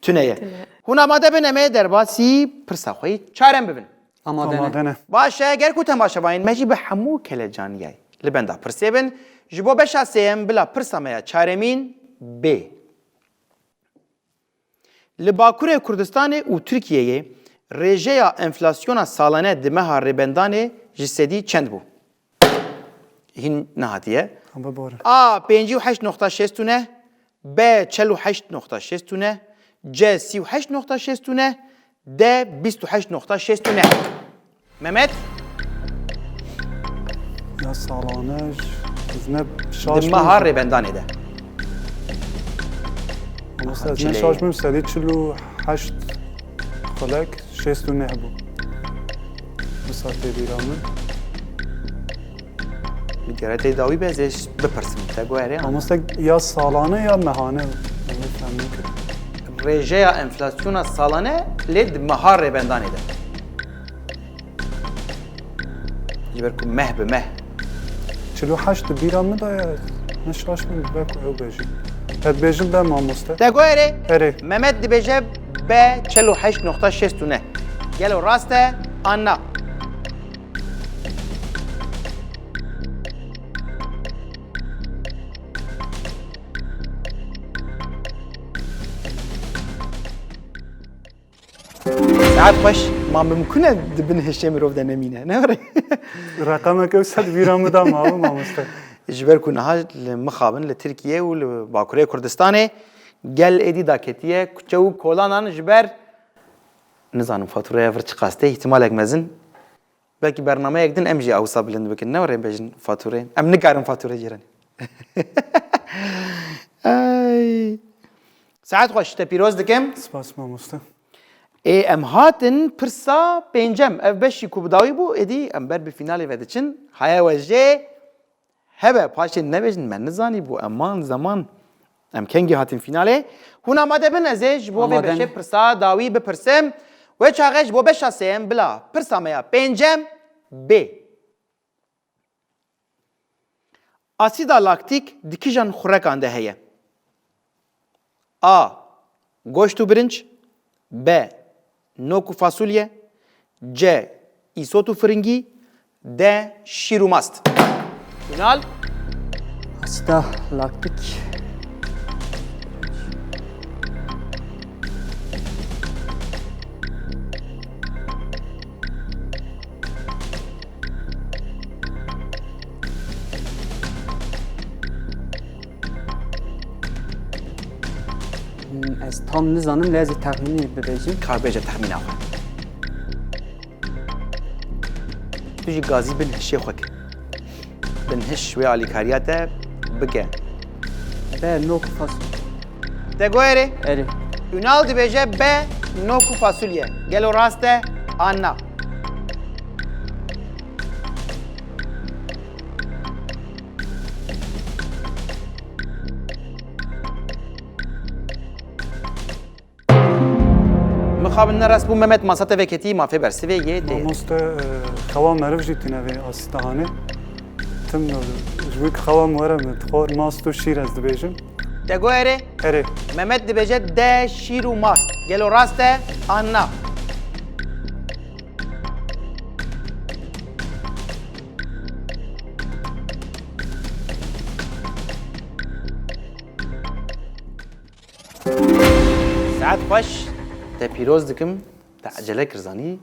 tune ye. Tune. Hûn amade bin em ê derbasî pirsa xwe yî çarem bibin. Amade ne. Amade ne. Baş e, ger ku temaşevanên me jî bi hemû kelecaniyayî li benda pirsê bin, ji bo beşa sêyem bila pirsa me ya çaremîn bê. Li Bakurê Kurdistanê û Tirkiyeyê rêjeya enflasyona salane di meha Rêbendanê ji sedî çend bû? Hîn nehatiye. Tamam, bore. A, pêncî û heşt noqta şêst û neh, B, çel û heşt noqta şêst û neh, C, sî û heşt noqta şêst û neh, D, bîst û heşt noqta şêst û neh. Mehmet? Ya salane, ez ne şaş Di meha bûm. Rêbendanê de. Mamoste, ez ne şaş bim, sedî çil û heşt xulek şêst û neh bû. Wisa tê bîra min. Min diyare tê dawî be, ez ê bipirsim. Te got erê. Mamoste, ya salane ya mehane? Rêjeya enflasyona salane lê di meha rêbendanê de. Ji ber ku meh bi meh. Çil û heşt di bîra min de ye. Ne şaş min, be ku ew bêjin. Ez dibêjim be mamoste. Te got erê? Erê. Mehmet dibêje be çil û heşt nokta şêst û neh. Gelo rast e an na? Saet xweş, ma mimkun e di bin hişê mirov de nemîne, ne were? Reqemeke wisa di bîra min de mabe, mamoste. Ji ber ku niha li mixabin li Tirkiye û li Bakurê Kurdistanê gel êdî daketiye kuçe û kolanan ji ber, nizanim, fatûreya vir çiqas tê, îhtimalek mezin. Belkî bernameyek din em jî ewsa bilind bikin. Ne were bêjin fatûrê. Em nikarin fatûrê cîranê. Ay. Saet xweş, te pîroz dikim. Spas mamoste. Ê, em hatin pirsa pêncem. Ev beşî ku bi dawî bû, êdî em ber bi fînalê ve diçin. Haya we jê hebe, paşê nebêjin me nizanî bû, eman zeman. Em kengî hatin fînalê? Hûn amade bin, ez ê ji bo vê beşê pirsa dawî bipirsim. Wê çaxê ji bo beşa sêyem bila pirsa me ya pêncem bê. Asîda laktîk di kîjan xurekan de heye? A. Goşt û birinc. B. Nok û fasulye. C. Îsot û firingî. D. Şîr û mast. Ünal. Asîda laktik. Ez tam nizanim, lê ez ê texmînî bibêjim. Ka bêje texmîna xwe. Tu jî gazî bin hişê xwe ke. Bin hiş wê alîkariya te bike. Be, nok û fasulye. Te got erê? Erê. Ünal dibêje be, nok û fasulye. Gelo rast e an na? Mixabin ne rast bû, Mehmet, masa te veketî, mafê bersivê yê tê. Mamoste, e, xewa meriv jî tune vê asî de hanê. Tim, e, ji wî xewa min were min dixwar mast û şîr ez dibêjim. Te got erê? Erê. Mehmet dibêje de şîr û mast. Gelo rast e an na? Saet xweş, te pîroz dikim, te ecele kir zanî.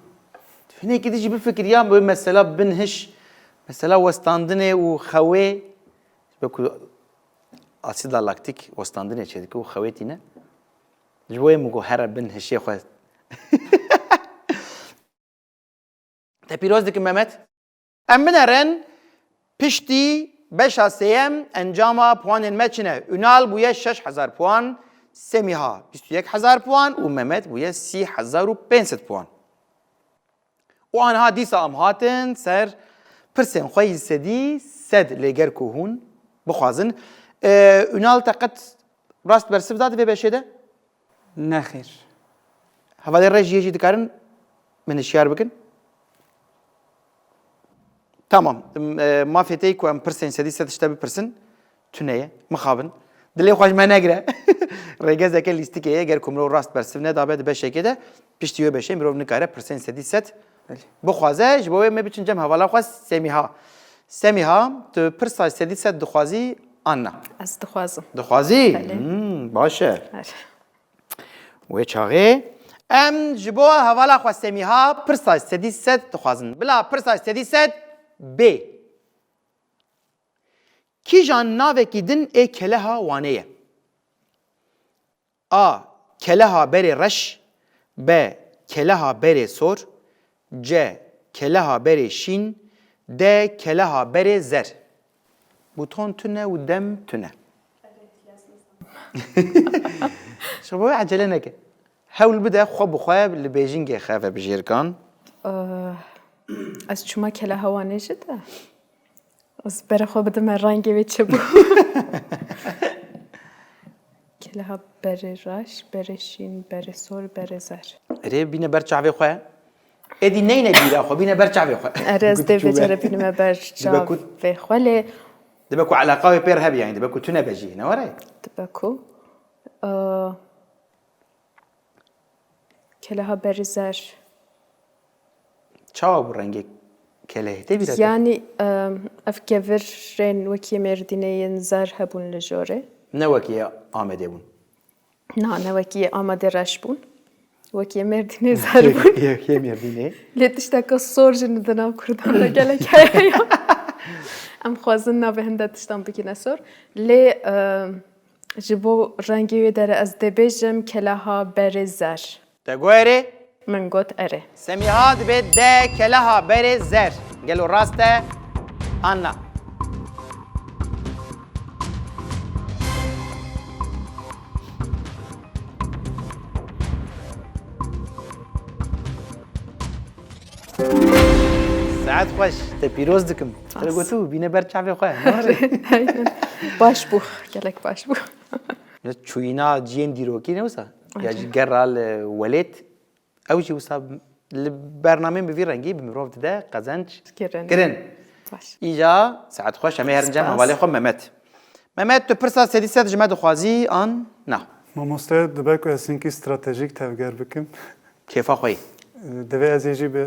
Hinekî din jî bifikir ya, bi mesela bin hiş, mesela westandinê û xewê, wekî asîda laktîk westandinê çêdike û xewê tîne. Ji bo yê min got here bin hişê xwe. Te pîroz dikim Mehmet. Em binerin piştî beşa sêyem encama puanên me çi ne? Ünal bûye şeş hezar puan, Semîha bîst û yek hezar puan û Mehmet bûye sî hezar û pênc sed puan. Û aniha dîsa em hatin ser pirsên xwe yî sedî sed lê ger ku hûn bixwazin. Ee, Ünal te qet rast bersiv da di vê beşê de? Nexêr. Hevalê rejiyê jî dikarin min hişyar bikin? Tamam. Em, e, mafê tê ku em pirsên sedî sed ji te bipirsin, tune ye. Mixabin. Dilê xwe ji me negire. Rêgezeke lîstikê ye. Ger ku mirov rast bersiv nedabe di beşekê de, piştî wê beşê mirov nikare pirsên sedî sed Belê. bixwaze. Ji bo wê me biçin cem hevala xwe Semîha. Semîha, tu pirsa sedî sed dixwazî an na? Ez dixwazim. Dixwazî? Belê. Hmm, baş e. Belê. Wê çaxê em ji bo hevala xwe Semîha pirsa sedî sed dixwazin. Bila pirsa sedî sed bê. Kîjan navekî din ê keleha Wanê ye? A. Keleha berê reş. B. Keleha berê sor. C. Keleha berê şîn. D. Keleha berê zer. Buton tune û dem tune. Şebo ecele neke. Hewl bide xwe bi xwe li bêjingê xe ve bijêr kan. Eh, ez çûma Keleha Wanê jî de. Ez berê xwe bidime rengê wê çi bû. Keleha berê reş, berê şîn, berê sor, berê zer. Erê bîne ber çavê xwe. Êdî neyne bîra xwe, bîne ber çavê xwe. Erê ez dê vê care bînime ber çavê xwe lê. Dibe ku eleqa wê pêr hebî, yani dibe ku tune be jî, ne were? Dibe ku. Eh, Keleha berî zer. Çawa bû rengê kelehê? Te bîra te? Yanî, em, ev kevirên wekî Mêrdînê yên zer hebûn li jorê. Ne wekî yê Amedê bûn. Na, ne wekî yê Amedê reş bûn. Wekî yê Mêrdînê zer bûn. Yê, yê Mêrdînê. Lê tişteke sor jî di nav Kurdan de gelek heye ya. Em xwazin navê hinde tiştan bikine sor. Lê, em, Ji bo rengê wê dere ez dê bêjim keleha berê zer. Te got erê? Min got erê. Semîha dibe de keleha berê zer. Gelo rast e? An na? Saet xweş, te pîroz dikim. Te Spas. Gotû bîne ber çavê xwe. Baş bû, gelek baş bû. Ya çûyîna ciyên dîrokî ne wisa? Ya Acayip. Jî gerra li welêt. Ew jî wisa li bernameyên bi vî rengî bi mirov dide qezenc Kirin. Kirin. Baş. Îca saet xweş, em ê herin cem Spas. Hevalê xwe Mehmet. Mehmet, tu pirsa sedî sed ji me dixwazî an na? Mamoste, dibe ku ez hinkî stratejîk tevger bikim. Kêfa xwe yî. Divê ez ê jî bi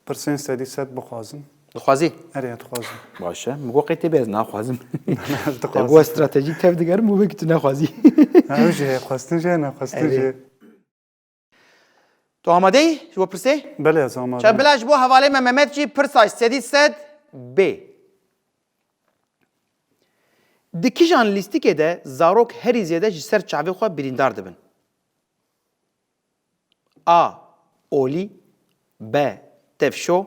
pirsên sedî sed bixwazim. Dixwazî? Erê, dixwazim. Baş e. Min got qey tê bê ez naxwazim. Ez Te dixwazim. got stratejîk tevdigerim û wekî tu nexwazî. Ha, ew jî heye, xwestin jî heye, nexwestin Erê. jî heye. Tu amadeyî ji bo pirsê? Belê, ez amade. Çe bila ji bo hevalê me Mehmet jî pirsa sedî sed bê. Di kijan lîstikê de zarok herî zêde ji ser çavê xwe birîndar dibin? A. Olî. B. Tevşo.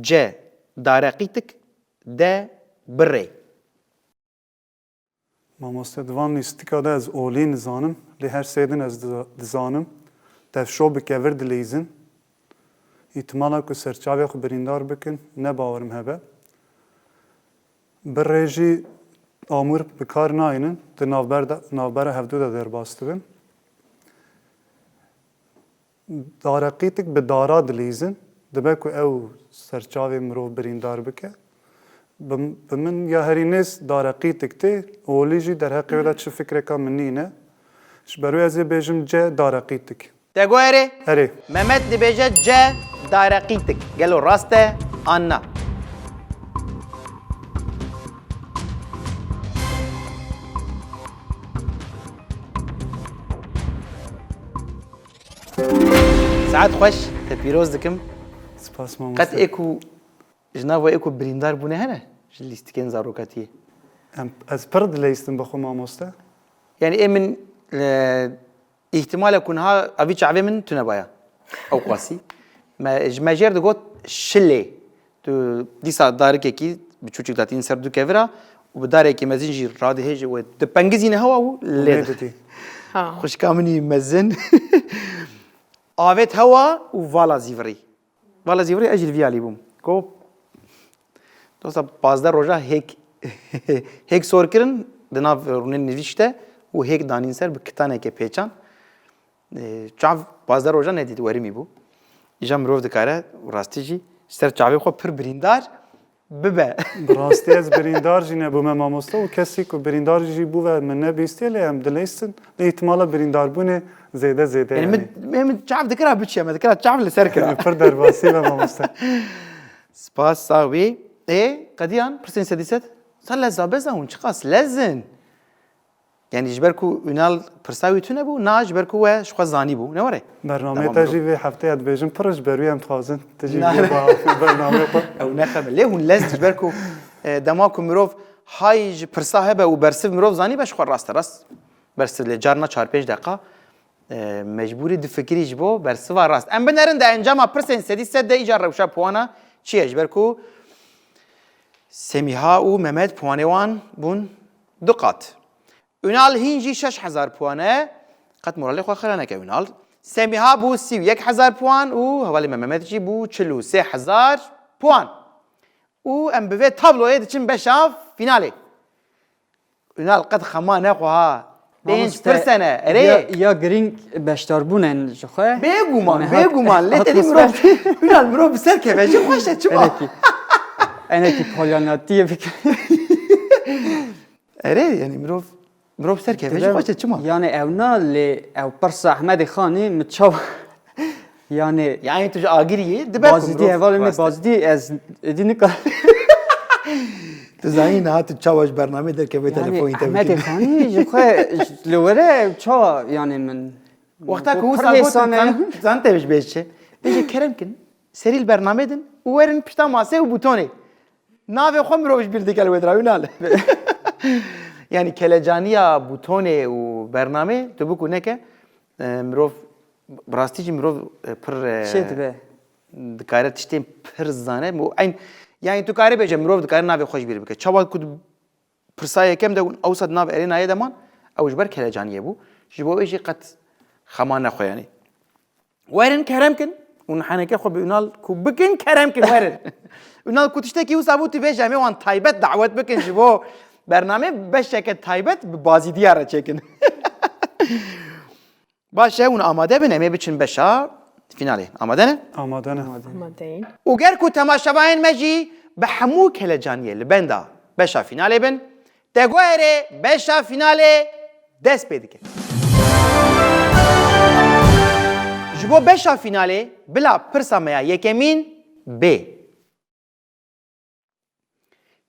C. Dareqîtik. D. Birê. Mamoste, di van lîstika de ez olî nizanim, lê her sê din ez diza- dizanim. Tevşo bi kevir dileyzin. Îhtimala ku serçavê xwe birîndar bikin, ne bawerim hebe. Birê jî amûr bi kar nayînin, di navber de, navbera hevdû de derbas dibin. Dareqîtik bi dara dilîzin, dibe ku ew serçavê mirov birîndar bike. Bi, bi min ya herî nêz dareqîtik tê, olî jî derheqê wê de çi fikreka min nîne. Ji ber wê ez ê bêjim C, dareqîtik. Te got erê? Erê. Mehmet dibêje C, dareqîtik. Gelo rast e an na? Saet xweş, te pîroz dikim. Spas mamoste. Qet ê ku ji nava ê ku birîndar bûne hene ji lîstikên zarokatiyê? Em, ez pir dileyistim bi xwe mamoste. Yani ê min, e, îhtimale ku niha evî çavê min tune baya. Ew qasî. Me, ji me jêr digot şilê. Tu dîsa darikekî biçûçik datîn ser du kevira û bi darekî mezin jî radihêjî û dipengizîne hewa û lê Lê dixî. didî. Ha. Xwişka min î mezin. Avêt hewa û vala zîvirî. Vala zîvirî ez jî li vî alî bûm. Go, dosta pazdeh roja hêk, hêk sor kirin, di nav rûnên nivîşte û hêk danîn ser bi kitaneke pêçan. Ee, çav pazdeh roja nedît, werimî bû. Îja mirov dikare, rastî jî, ser çavê xwe pir birîndar bibe. Bi rastî ez birîndar jî nebûme mamoste û kesî ku birîndar jî bûve min nebîstiye, lê em dileysin. Lê îhtimala birîndarbûnê zêde zêde Yani yani. min, min, min çav dikira biçiye, me dikira çav li ser kira. Pir derbasî be mamoste. Spas, sax bî. Ê, qediyan, pirsên sedî sed? Sa leza beza hûn çiqas lezin? Yani ji ber ku Ünal pirsa wî tune bû, na ji ber ku we ji xwe zanî bû. Ne were? Bernameyê Tamam, te bro. Jî vê hefteyê dibêjim pir ji ber wî em dixwazin. Tu jî Na. bê bernameyê xwe. Ew nexeme. Lê hûn lez ji ber ku, e, dema ku mirov hay ji pirsa hebe û bersiv mirov zanî be ji xwe rast e, rast. Bersiv lê carna çar pênc deqa, e, mecbûrî difikirî ji bo bersiva rast. Em binerin de encama pirsên sedî sed de îcar rewşa puana çi ye? Ji ber ku Semîha û Mehmet puanê wan bûn du qat. Ünal hîn jî şeş hezar puan e. Qet moralê xwe xira neke Ünal. Semîha bû sî û yek hezar puan û hevalê me Mehmet jî bû çil û sê hezar puan. Û em bi vê tabloyê diçin beşa finalê. Ünal, qet xema nexwe ha. Pênc Mamoste, pirsene. Erê. Ya, ya girîng beşdarbûn in ji xwe. Bêguman, Nihat bêguman. Lê tedî mirov, Ünal, mirov bi ser keve jî xweş e, çima? Enekî. Enekî polyanatiyê bike. Erê, yani mirov, mirov ser keve jî xweş e, çima? Yani ew na lê ew pirsa Ehmedê Xanî mi çawa Yani Yani tu ji agiriyê dibe ku Bazidî mirov hevalê me rast e. Bazidî ez êdî nika. Tu zanî niha tu çawa ji bernamê derkeve Yani telefonî te Ehmedê bikin. Xanî ji xwe li were çawa yani min Wexta ku wisa gotin, zan, zan te ji bêj çi? Bêje kerem kin, serî li bernamê din û werin pişta masê û bûtonê. Navê xwe mirov ji bîr dike li wê dira, Ünal. Yani kelecaniya bûtonê û bernamê tu biku neke, e, mirov, bi rastî jî mirov, e, pir, e, Şey dibe. dikare tiştên pir zane. Û eyn, yani tu kare bêje mirov dikare navê xwe ji bîr bike. Çawa ku pirsa yekem de hûn ewsa di nav erênayê de man, ew ji ber kelecaniyê bû. Ji bo wê jî qet xema nexwe yani. Werin kerem kin û nihaneke xwe bi Ünal ku bikin, kerem kin werin. Ünal ku tiştekî wisa bû, tu bêje em ê wan taybet dawet bikin ji bo bernamê beşeke taybet bi Bazîdiya re çêkin. Baş e, hûn amade bin, em ê biçin beşa finalê. Amade ne? Amade ne? Amadeyî. Û ger ku temaşevanên me jî bi hemû kelecaniyê li benda beşa finalê bin, Tegoerê beşa finalê dest pê dike. Ji bo beşa finalê bila pirsa me ya yekemîn bê.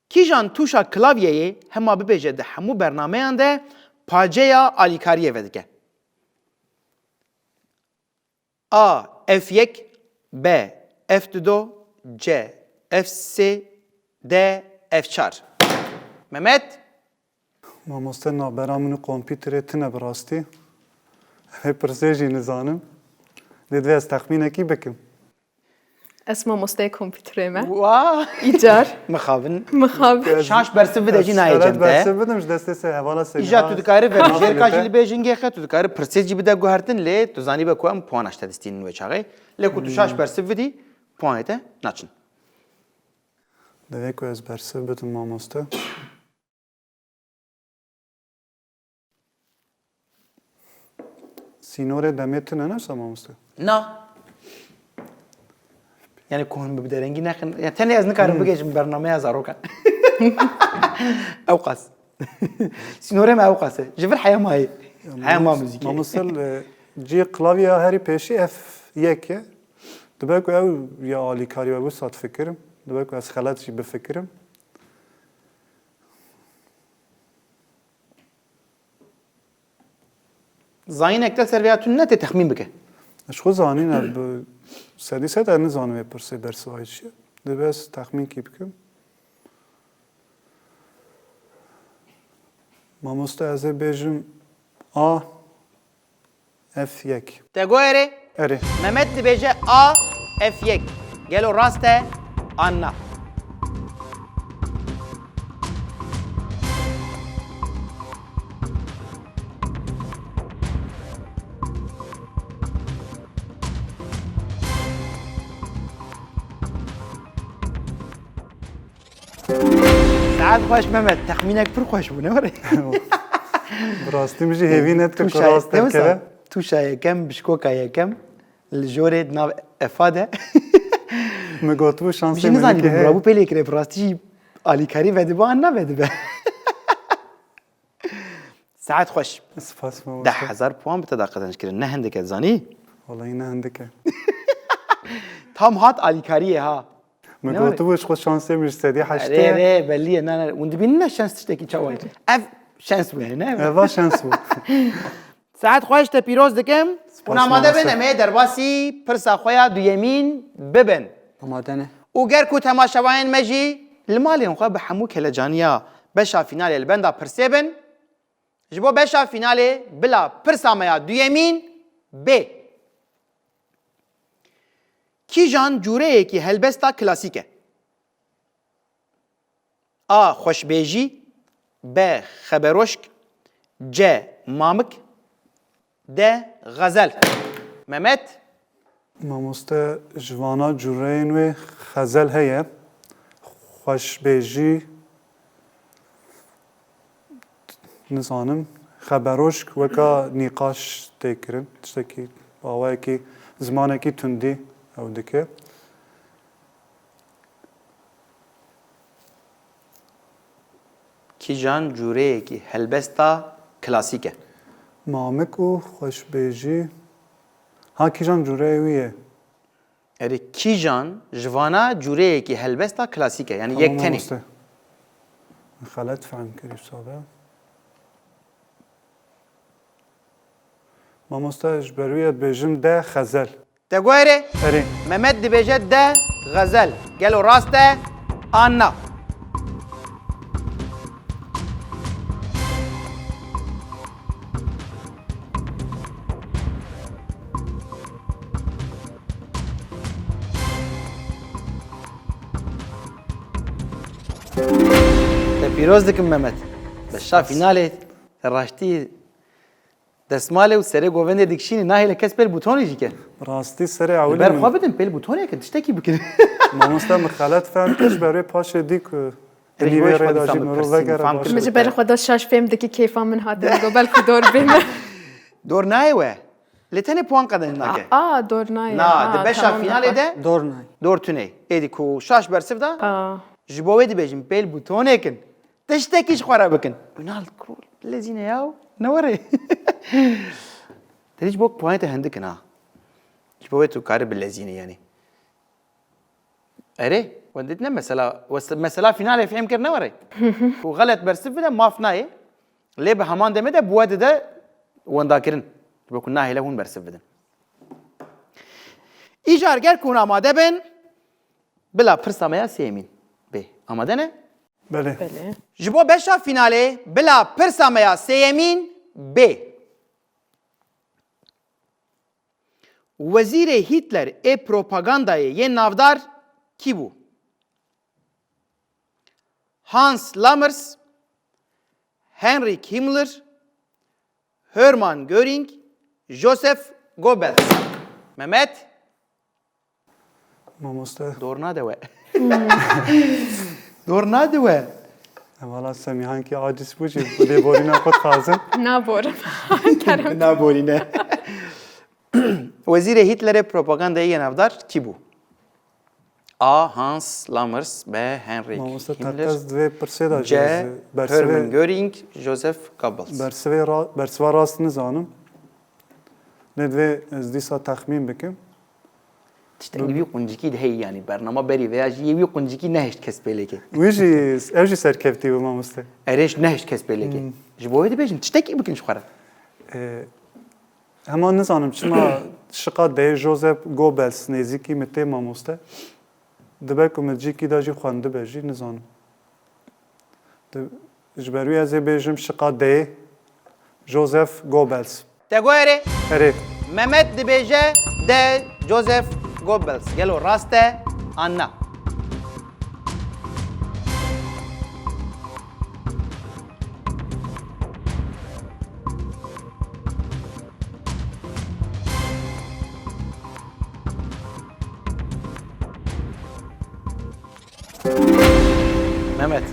Kîjan tûşa klavyeyê hema bibêje di hemû bernameyan de paceya alîkariyê vedike? A, F yek, B, F dido, C, F sê, D, F çar. Mehmet? Mamoste, navbera min û kompîterê tune bi rastî. Ev ê pirsê jî nizanim. Lê divê ez texmînekî bikim. Ez mamosteyê kompîterê me. Wa! Îcar. Mixabin. Mixabin. Şaş bersiv bide jî nayê cem te. Ez xelet bersiv bidim ji destê se hevala se. Îja tu dikarî ver jêrka jî li bê jingê xe, tu dikarî pirsê jî bide guhertin lê tu zanî be ku em puana ji te distînin wê çaxê. Lê ku tu şaş bersiv bidî, puanê te naçin. Divê ku ez bersiv bidim mamoste. Sînorê demê tune ne wisa mamoste? Na. Yani ku hûn bi derengî nexin. Ya tenê ez nikarim bigêjim bernameya zarokan. Ewqas. Sînorê me ewqas e. Ji vir heya mayê. Heya ma muzîkê. Mamoste, e, cihê klavyeya herî pêşî F yek e. Dibe ku ew ya alîkarî we wisa difikirim. Dibe ku ez xelet jî bifikirim. Zayînek te ser vêya tune ne, tê texmîn bike. Ez xwe zanîn, ez bi sedî sed ez nizanim vê pirsê bersiva çi ye. Divê ez texmînkî bikim. Mamoste, ez ê bêjim A. F yek. Te got erê? Erê. Mehmet dibêje A F yek. Gelo rast e an na? Saet xweş Mehmet, texmînek pir xweş bû, ne were? Bi rastî min jî hêvî nedikir ku rast derkeve. Tûşa yekem, bişkoka yekem, li jorê di nav efa de. Min gotibû şansê min nizanî heye. Min bû pê lê kire, bi rastî jî alîkarî vedibe an navedibe. Saet xweş. Spas mamoste. Deh hezar puan bi te da qezenc kirin. Ne hindik e, zanî? Wallahî ne hindik e. Tam hat alîkariyê ha. Min gotibû ji xwe şansê min ji sedî heştê ye. Rê, rê, belî ye. Ne, ne. Hûn dibînin ne şans tiştekî çawa ye? Ev şans bû yani, ne? Eva şans bû. Saet xweş te pîroz dikim. Spas mamoste. Hûn amade bin, em ê derbasî pirsa xwe ya duyemîn bibin. Amade ne. Û ger ku temaşevanên me jî li malên xwe bi hemû kelecaniya beşa finalê li benda pirsê bin, ji bo beşa finalê bila pirsa me ya duyemîn bê. Kîjan cûreyekî helbesta klasîk e? A. Xweşbêjî. B. Xeberoşk. C. Mamik. D. Xezel. Mehmet. Mamoste, ji vana cureyên wê xezel heye, xweşbêjî, nizanim, xeberoşk weka nîqaş tê kirin, tiştekî awayekî, zimanekî tundî ew dike. Kîjan cûreyekî helbesta klasîk e? Mamik û xweşbêjî. Ha, kîjan cûreyê wî ye? Erê, kîjan ji vana cûreyekî helbesta klasîk e, yanî Tamam, yek tenê. Mamoste. Min xelet fehm kir wisa be. Mamoste, ji ber wî ye dibêjim D. Xezel. Te guhere? Erê. Mehmet dibêje D. Xezel. Gelo rast e? An na? Te pîroz dikim Mehmet. Beşa finalê te raştî destmalê û serê govendê dikişînî, nahêle kes pêl butonê jî ke. Bi rastî serê ewilê Ber min. Xwe bidin, pêl butonê ke tiştekî bikin. Mamoste min xelet fehm kir, ji ber wê paşê dî ku Rêj dinî wê wê xwe rêda dîsa jî min mirov pirsî, vegere fam baş. Kir. Min ji ber xwe da şaş fêm dikî kêfa min hatine go belkî dor bêne. Dor nayê we. Lê tenê puan qezenc nake. Aa, dor nayê. Na, Ha, di beşa tamam, finalê tamam. De Dor nayê. Dor tunê. Êdî ku şaş bersiv da, Aa. Ji bo wê dibêjim pêl butonê kin. Tiştekî ji xwe re bikin. Ünal Krol, bilezîne ya. Ne were. Te ji bo puanê te hindik in ha. Ji bo wê tu kari bilezîne yani. Erê, wendit ne mesela, wes- mesela finalê fêm kir ne were. Ku xelet bersiv bide maf nayê. Lê bi heman demê de bi we dide wendakirin. Ji bo ku nahêle hûn bersiv bidin. Îcar ger ku hûn amade bin, bila pirsa me ya sêyemîn bê. Amade ne? Belê. Belê. Ji bo beşa finalê bila pirsa me ya sêyemîn bê. Wezîrê Hitler ê propagandayê yê navdar kî bû? Hans Lammers, Heinrich Himmler, Hermann Göring, Joseph Goebbels. Mehmet? Mamoste. Dor nade we. Dor nade we. Hevala Semîhan ki aciz bû jî lêborîna xwe dixwazim. Naborim. Kerem. Naborîne. Wezîrê Hitlerê propagandayê yê navdar kî bû? A. Hans Lammers, B. Heinrich Mamoste, Himmler, teqez di vê pirsê de jî C. ez bersivê Hermann Göring, Joseph Goebbels. Bersivê ra-, bersiva rast nizanim. Lê divê ez dîsa texmîn bikim. Tiştekî wî quncikî de heyî, yanî bernama berî veya jî yê wî quncikî nehişt kes pêlêkê. Wî jî, ew jî serkevtî bû mamoste. Erê, ji nehişt kes pêlêkê. Hmm. Ji bo wê dibêjin tiştekî bikin ji xwe re. Ee, Hema nizanim çima şiqa deyê Joseph Goebbels nêzîkî min tê mamoste. Dibe ku min cîkî de jî xwendibe jî nizanim. Di-, ji ber wî ez ê bêjim şiqa deyê Joseph Goebbels. Te guherê? Erê. Mehmet dibêje de Joseph Goebbels. Gelo rast e an na? Mehmet,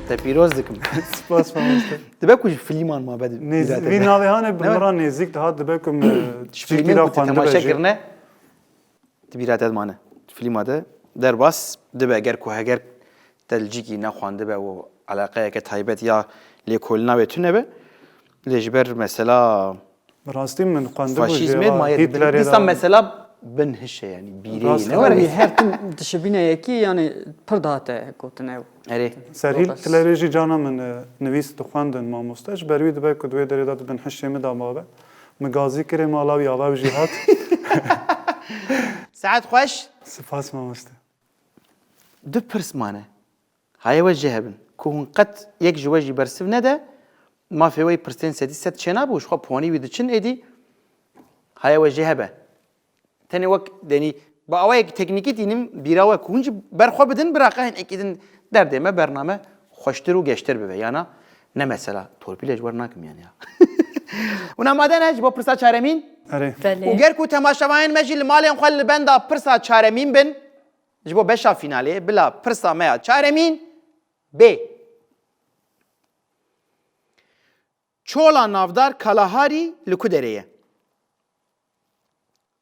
te pîroz dikim. Spas mamoste. Dibe ku ji filîman ma be. Nêz-, vî navê hane bi min re nêzîk dihat, dibe ku min ji filmên ku te temaşe kirine, di bîra te dimane. Di filma de derbas dibe, ger ku heger te li cîkî nexwandibe û eleqeyeke taybet ya lêkolîna wê tune be. Lê ji ber mesela Bi rastî min xwendibû jê, faşîzmê ma yê Hitlerê dîsa de. Mesela bin hişe, yani bîrê Rast ne were. Wî her tim dişibîne yekî, yani pir dihate gotin ew. Erê. Ser Hitlerê jî cana min, e, nivîs dixwendin mamoste. Ji ber wî dibe ku di wê derê de di bin hişê min de mabe. Min gazî kirê mala wî, ava ew jî hat. Saet xweş. Spas mamoste. Du pirs mane. Haye we jê hebin. Ku hûn qet yek ji we jî bersiv nede, mafê we pirsên sedî sed çênabe û ji xwe puanî wî diçin êdî haye we jê hebe. Tenê wek, denî, bi awayek teknîkî tînim bîra we ku hûn jî ber xwe bidin, bira qe hinekî din derdê me bername xweştir û geştir bibe. Yana ne mesela, torpîlê ji we re nakim yani ya. Hûn amade ne ji bo pirsa çaremîn? Erê. Belê. Û ger ku temaşevanên me jî li malên xwe li benda pirsa çaremîn bin, ji bo beşa fînalê, bila pirsa me ya çaremîn bê. Çola navdar Kalahari li ku derê ye?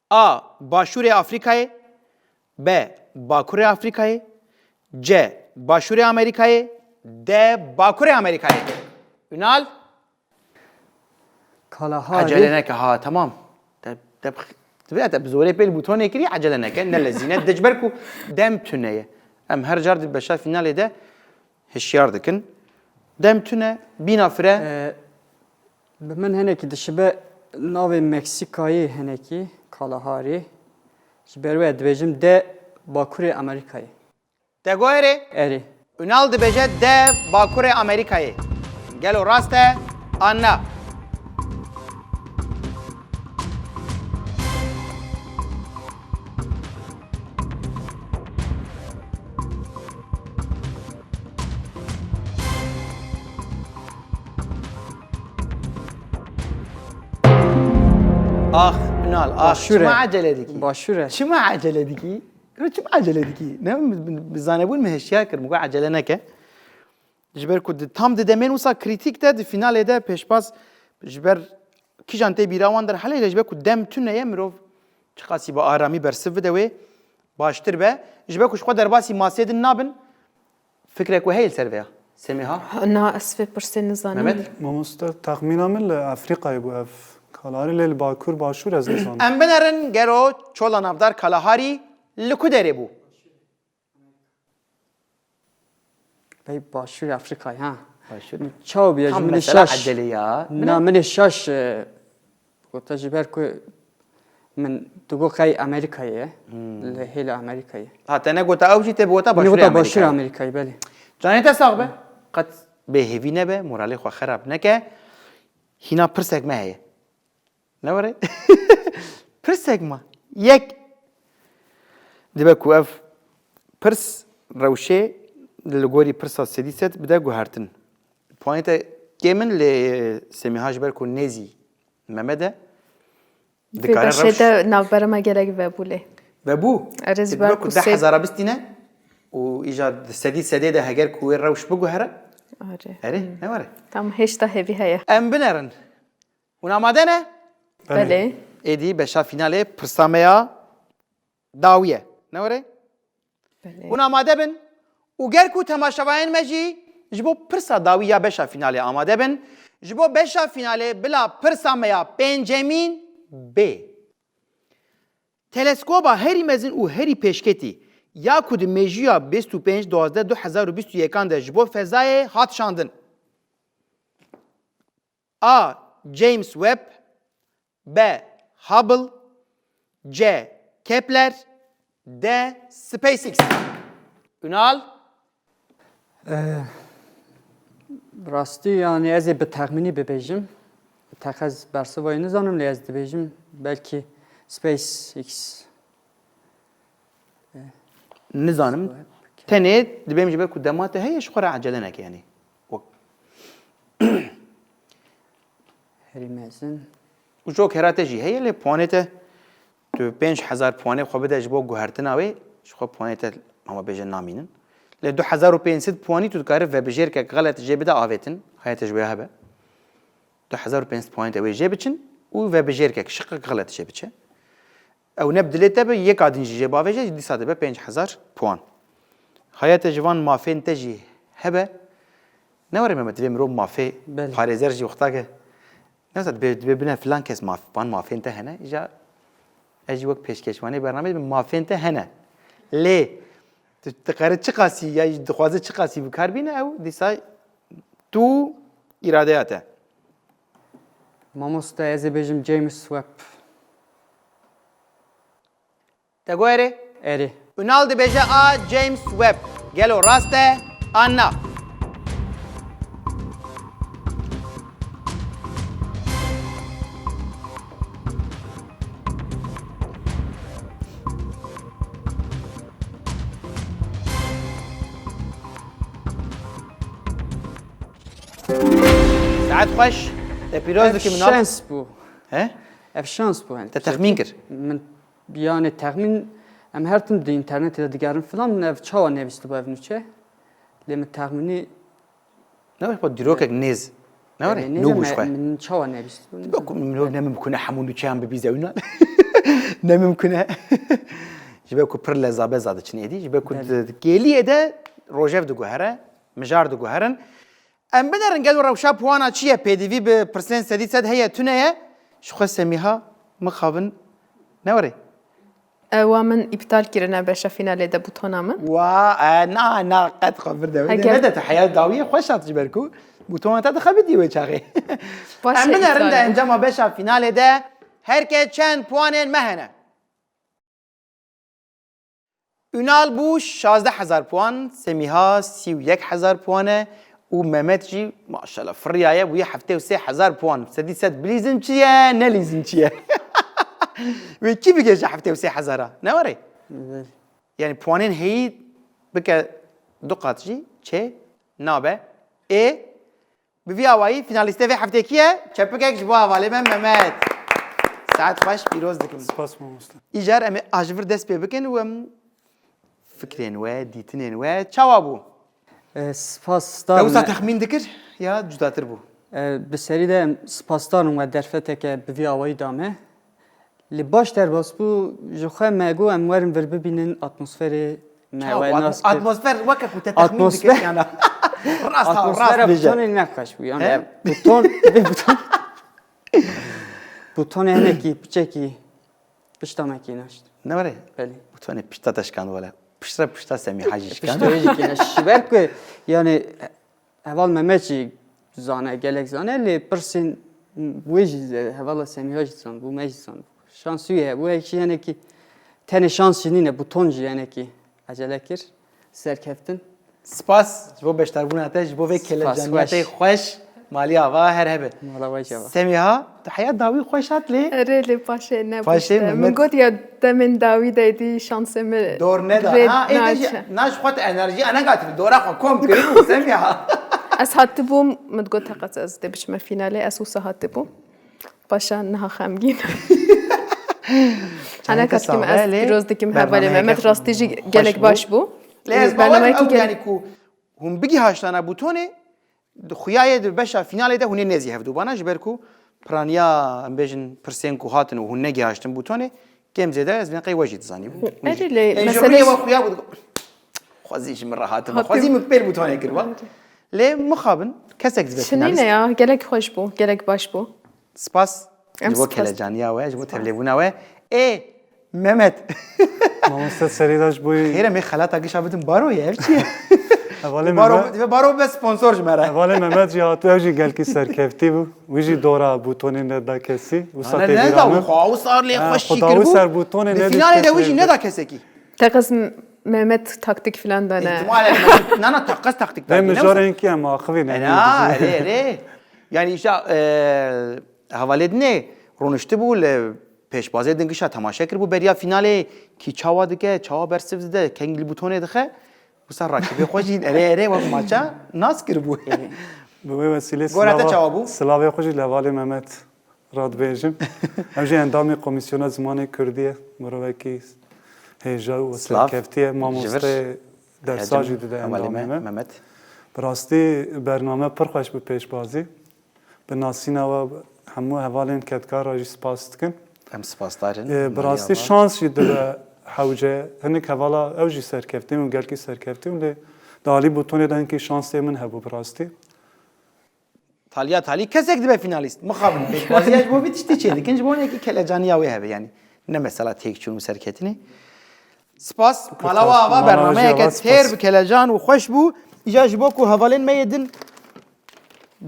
A. Başûrê Afrîkayê. B. Bakurê Afrîkayê. C. Başûrê Amerîkayê. D. Bakurê Amerîkayê. Ünal? Kalahari. Ecele neke ha, temam. Te, te, te, te bi zorê pêl bûtonê kirî, ecele neke. Ne lezîne. De ji ber ku dem tune ye. Em her car di beşa fînalê de hişyar dikin. Dem tune, bîna fire. Ee, bi min hinekî dişibe navê Meksîkayê hinekî, Kalahari. Ji ber wê dibêjim D, Bakurê Amerîkayê. Te got erê? Erê. Ünal dibêje D, Bakurê Amerîkayê. Gelo rast e an na? Ax Ünal, ax. Başûr e. Çima ecele dikî? Başûr e. Çima ecele dikî? Çima ecele dikî? Ne, bi zanebûn min hişyar kir, min got ecele neke. Ji ber ku di, tam di demên wisa krîtîk de, di fînalê de pêşbaz ji ber kîjan tê bîra wan derhelê, ji ber ku dem tune ye, mirov çiqasî bi aramî bersiv bide wê, baştir be. Ji ber ku ji xwe derbasî masê din nabin, fikrek we heye li ser vê ya? Semîha? Na, ez vê pirsê nizanim. Mehmet? Mamoste, texmîna min li Efrîqayê bû ev. Kalahari lê li Bakur Başûr ez nizanim. Em binerin gelo çola navdar Kalahari li ku derê bû? Bey Başûrê Afrîkayê, ha. Başûr. Çaw bîye ji Tam min ê mesela şaş. Ecele ya. Na, min ê şaş, e, gote ji ber ku min digot qey Amerîkayê ye. Li hêla Amerîkayê. Ha, te negota ew jî, te bigota Min Başûrê gota Başûrê Amerîkayê. Amerîkayê, belê. Canê te sax be. Qet bêhêvî nebe, moralê xwe xerab neke. Hîna pirsek me heye. Ne were? Pirsek me. Yek. Dibe ku ev pirs rewşê li gorî pirsa sedî sed bide guhertin. Puanê te kêm in, lê Semîha ji ber ku nêzî Mehmet e, Vê dikare beşê rewş de navbera me gelek vebû lê. Vebû. Erê, ji Ê, ber dibe ku ku deh sê- hezara bistîne û îja di sedî sedê de heger ku wê rewş biguhere. Erê. Erê, ne were? Tam hêşta hêvî heye. Em binerin. Hûn amade ne? Belê. Êdî beşa fînalê pirsa me ya dawî ye. Ne were? Belê. Hûn amade bin û ger ku temaşevanên me jî ji bo pirsa dawî ya beşa fînalê amade bin, ji bo beşa fînalê bila pirsa me ya pêncemîn bê. Teleskoba herî mezin û herî pêşketî ya ku di mêjûya bîst û pênc duwazdeh du hezar û bîst û yekan de ji bo fezayê hat şandin. A. James Webb. B. Hubble. C. Kepler. D. SpaceX. Ünal. Eh, rastî, yani, ez ê bi texmînî bibêjim. Teqez bersiva wê nizanim, lê ez dibêjim belkî SpaceX. Nizanim. Tenê dibêm ji ber ku dema te heye, ji xwe re ecele neke, yanî. Wek Herî mezin. Û jokera te jî heye, lê puanê te, tu pênc hezar puanê xwe bide ji bo guhertina wê, ji xwe puanê te, hema bêje, namînin. Lê du hezar û pênc sed puanî tu dikarî vebijêrkek xelet jê bide avêtin, haya te ji wê hebe. Du hezar û pênc sed puanê te wê jê biçin û vebijêrkek, şiqek xelet jê biçe. Ew ne bi dilê te be, yeka din jî jê bavêje, dîsa dibe pênc hezar puan. Haya te ji van mafên te jî hebe. Ne were Mehmet, divê mirov mafê, Belê. Parêzer jî wextake. Ne wisa dibê, dibê bine filan kes maf, van mafên te hene. Îja ez jî wek pêşkêşvanê bernameyê dibim, mafên te hene. Lê tu diqere çiqasî ya jî dixwaze çiqasî bi kar bîne, ew dîsa tu îradeya te. Mamoste, ez ê bêjim James Webb. Te got erê? Erê. Ünal dibêje A. James Webb. Gelo rast e an na? Saet xweş. Te pîroz dikim Ünal. Şans bû. He? Ev şans bû. Yani. Te texmîn kir. Min yani texmîn em her tim di internetê de digerin filan min ev çawa nevîstibû ev nûçe. Lê min texmînî Ne bak dîrokek nêz. Ne were? Nêz Nû bû ji xwe. Min çawa nevîstibû. Bak ne mimkun e hemû nûçeyan bibîze Ünal. Ne mimkun e. Ji ber ku pir leza beza diçin êdî. Ji ber ku di kêliyê de rojev diguhere, mijar diguherin. Em binerin gelo rewşa puana çi ye? Pêdivî bi pirsên sedî sed heye tune ye. Ji xwe Semîha mixabin ne were. Ewa min îptal kirine beşa fînalê de bûtona min. Wa e, na na qet xwe vir de. Ne de te heya dawiyê xweş hat ji ber ku bûtona te dixebitî wê çaxê. Em binerin de encama beşa fînalê de herke çend puanên me hene. Ünal bû şazdeh hezar puan, Semîha sî û yek hezar puan e û Mehmet jî maşallah firriyaye bûye heftê û sê hezar puan. Sedî sed bilîzin çi ye, nelîzin çi ye? Wê kî bigêje heftê û sê hezara? Ne were? Yani puanên heyî bike du qat jî çê nabe. Ê Bi vî awayî fînalîstê vê heftê kî ye? Çepikek ji bo hevalê me Mehmet. Saet xweş, pîroz dikim. Spas mamoste. Îcar em ê a ji vir dest pê bikin û em fikrên we, dîtinên we çawa bû? E, spas Te star wisa me. Texmîn dikir ya cudatir bû? E, bi serî de em spasdar in we derfeteke bi vî awayî da me. Lê baş derbas bû, ji xwe me got em werin vir bibînin atmosferê me Çawa we bû? nas kir. Atmosfer weke ku te texmîn Atmosfer- dikir yana. Rast ha, rast Atmosfera bêje. Butonê ne xweş bû. Yani He? ev buton, vê buton, butonê hinekî piçekî pişta me kî naşt. Ne were? Belê. Butonê pişta te şikand wele. Piştre pişta Semîha jî şikand. Pişta wê jî kî naşt. Ji ber ku yani heval Mehmet jî zane, gelek zane lê pirsên wê jî hevala Semîha jî zan, bû me jî zan. Şans wî hebû, hekî hinekî tenê şans jî nîne, buton jî hinekî ecele kir, serkeftin. Spas ji bo beşdarbûna te, ji bo vê kelecaniyetê xweş. Malî ava her hebe. Mala we java. Semîha, tu heya dawî xweş hat lê. Erê lê paşê ne Paşê Min Mehmet- got ya demên dawî de dî şansê min Dor neda. rê Ha, ê te jî naçe. naş xwe te enerjî, ena negatif, dora xwe kom kir û Semîha. Ez hatibûm, min got teqet ez dê biçime fînalê, ez wisa hatibûm. Paşa niha xemgîn. Hene kes kim ez pîroz dikim hevalê Mehmet rastî jî gelek baş bû. Lê ez bawer ew yani ku hûn bigîhaştana butonê, xuya ye di beşa fînalê de hûn ê nezî hevdû bana, ji ber ku piraniya, em bêjin, pirsên ku hatin û hûn negihaştin butonê, kêm zêde ez vê qey we jî dizanî bû. Erê lê Ê, meselê jûriyê we xuya bû, xwezî ji min re hatime, xwezî min pêr butonê kiriba. Lê mixabin, kesek dibe Çinîne fînalîst. Ya, gelek xweş bû, gelek baş bû. Spas. Em Ji bo spas. Kelecaniya we, ji bo tevlêbûna we. Ê, Mehmet. Mamoste serî de ji bo Xêr em ê xelata gişa bidin baro ye, ev çi ye? Hevalê Baro, Mehmet, ve baro be sponsor ji me re. Hevalê Mehmet jî hatû ew jî gelkî serkeftî bû. Wî jî dora bûtonê neda kesî. Wisa Ana tê ne bîra da min. xwe, ew sar lê Ha, xweşî Xuda kir wî bû. ser bûtonê Di nedî fînalê de kes wî jî lê neda kesekî. Teqez Mehmet taktik filan dane. Îhtimal e, na, na, taktik Vê taktik. mijarên ki em axivî ne. Ena, erê, erê. Yani işte e, hevalê dinê ronişti bû li pêşbazê din gişa temaşe kir bû beriya fînalê kî çawa dike, çawa bersiv dide, kengî li bûtonê dixe. Wisa rakibê xwe jî erê erê wek maça nas kir bû. Bi wê wesîlê Gora te silava- çawa bû? Silavê xwe jî li hevalê Mehmet radibêjim. Ew jî endamê Komîsyona Zimanê Kurdî ye. Mirovekî hêja û Silav. Serkeftî ye. Ji Mamoste vir. dersa Hedim jî dide hevalê endamê me, me. Mehmet. Bi rastî bername pir xweş bi pêşbazî. Bi nasîna we hemû hevalên kedkar re jî spas dikin. Em spasdar in. Ee, bi rastî şans jî dibe hewce. Hinek hevala ew jî serkeftî û gelkî serkeftî û lê di alî bûtonê de hinkî şansê min hebû bi rastî. Taliya talî kesek dibe fînalîst. Mixabin pêşbaziya ji bo vî tiştî çê dikin, ji bo hinekî kelecaniya wê hebe yani. Ne mesela têkçûn û serketinê. Spas. Mala we ava bernameyeke têr bi kelecan û xweş bû. Îca ji bo ku hevalên me yê din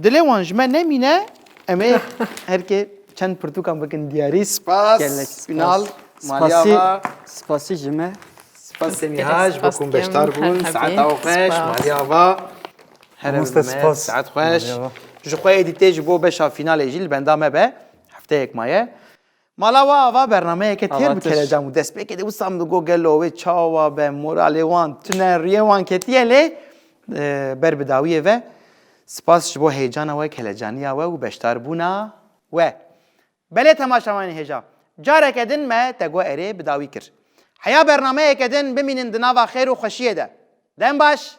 dilê wan ji me nemîne, em ê herkê çend pirtûkan bikin diyarî. Spas. Ünal. Maliya ava. Spasî ji me. Spas Semîha ji bo ku beşdar bûn. Saeta we xweş. Maliya ava. Here Mehmet, saet xweş. Ji xwe êdî tê ji bo beşa fînalê jî li benda me be. Hefteyek maye. Mala we ava bernameyeke têr bi kelecan û destpêkê de wisa min digot gelo wê çawa be, moralê wan tune, riyê wan ketiye lê e, ber bi dawiyê ve. Spas ji bo heyecana we, kelecaniya we û beşdarbûna we. Belê temaşevanên hêja, careke din me Tegoerê bi dawî kir. Heya bernameyeke din bimînin di nava xêr û xweşiyê de. Dem baş.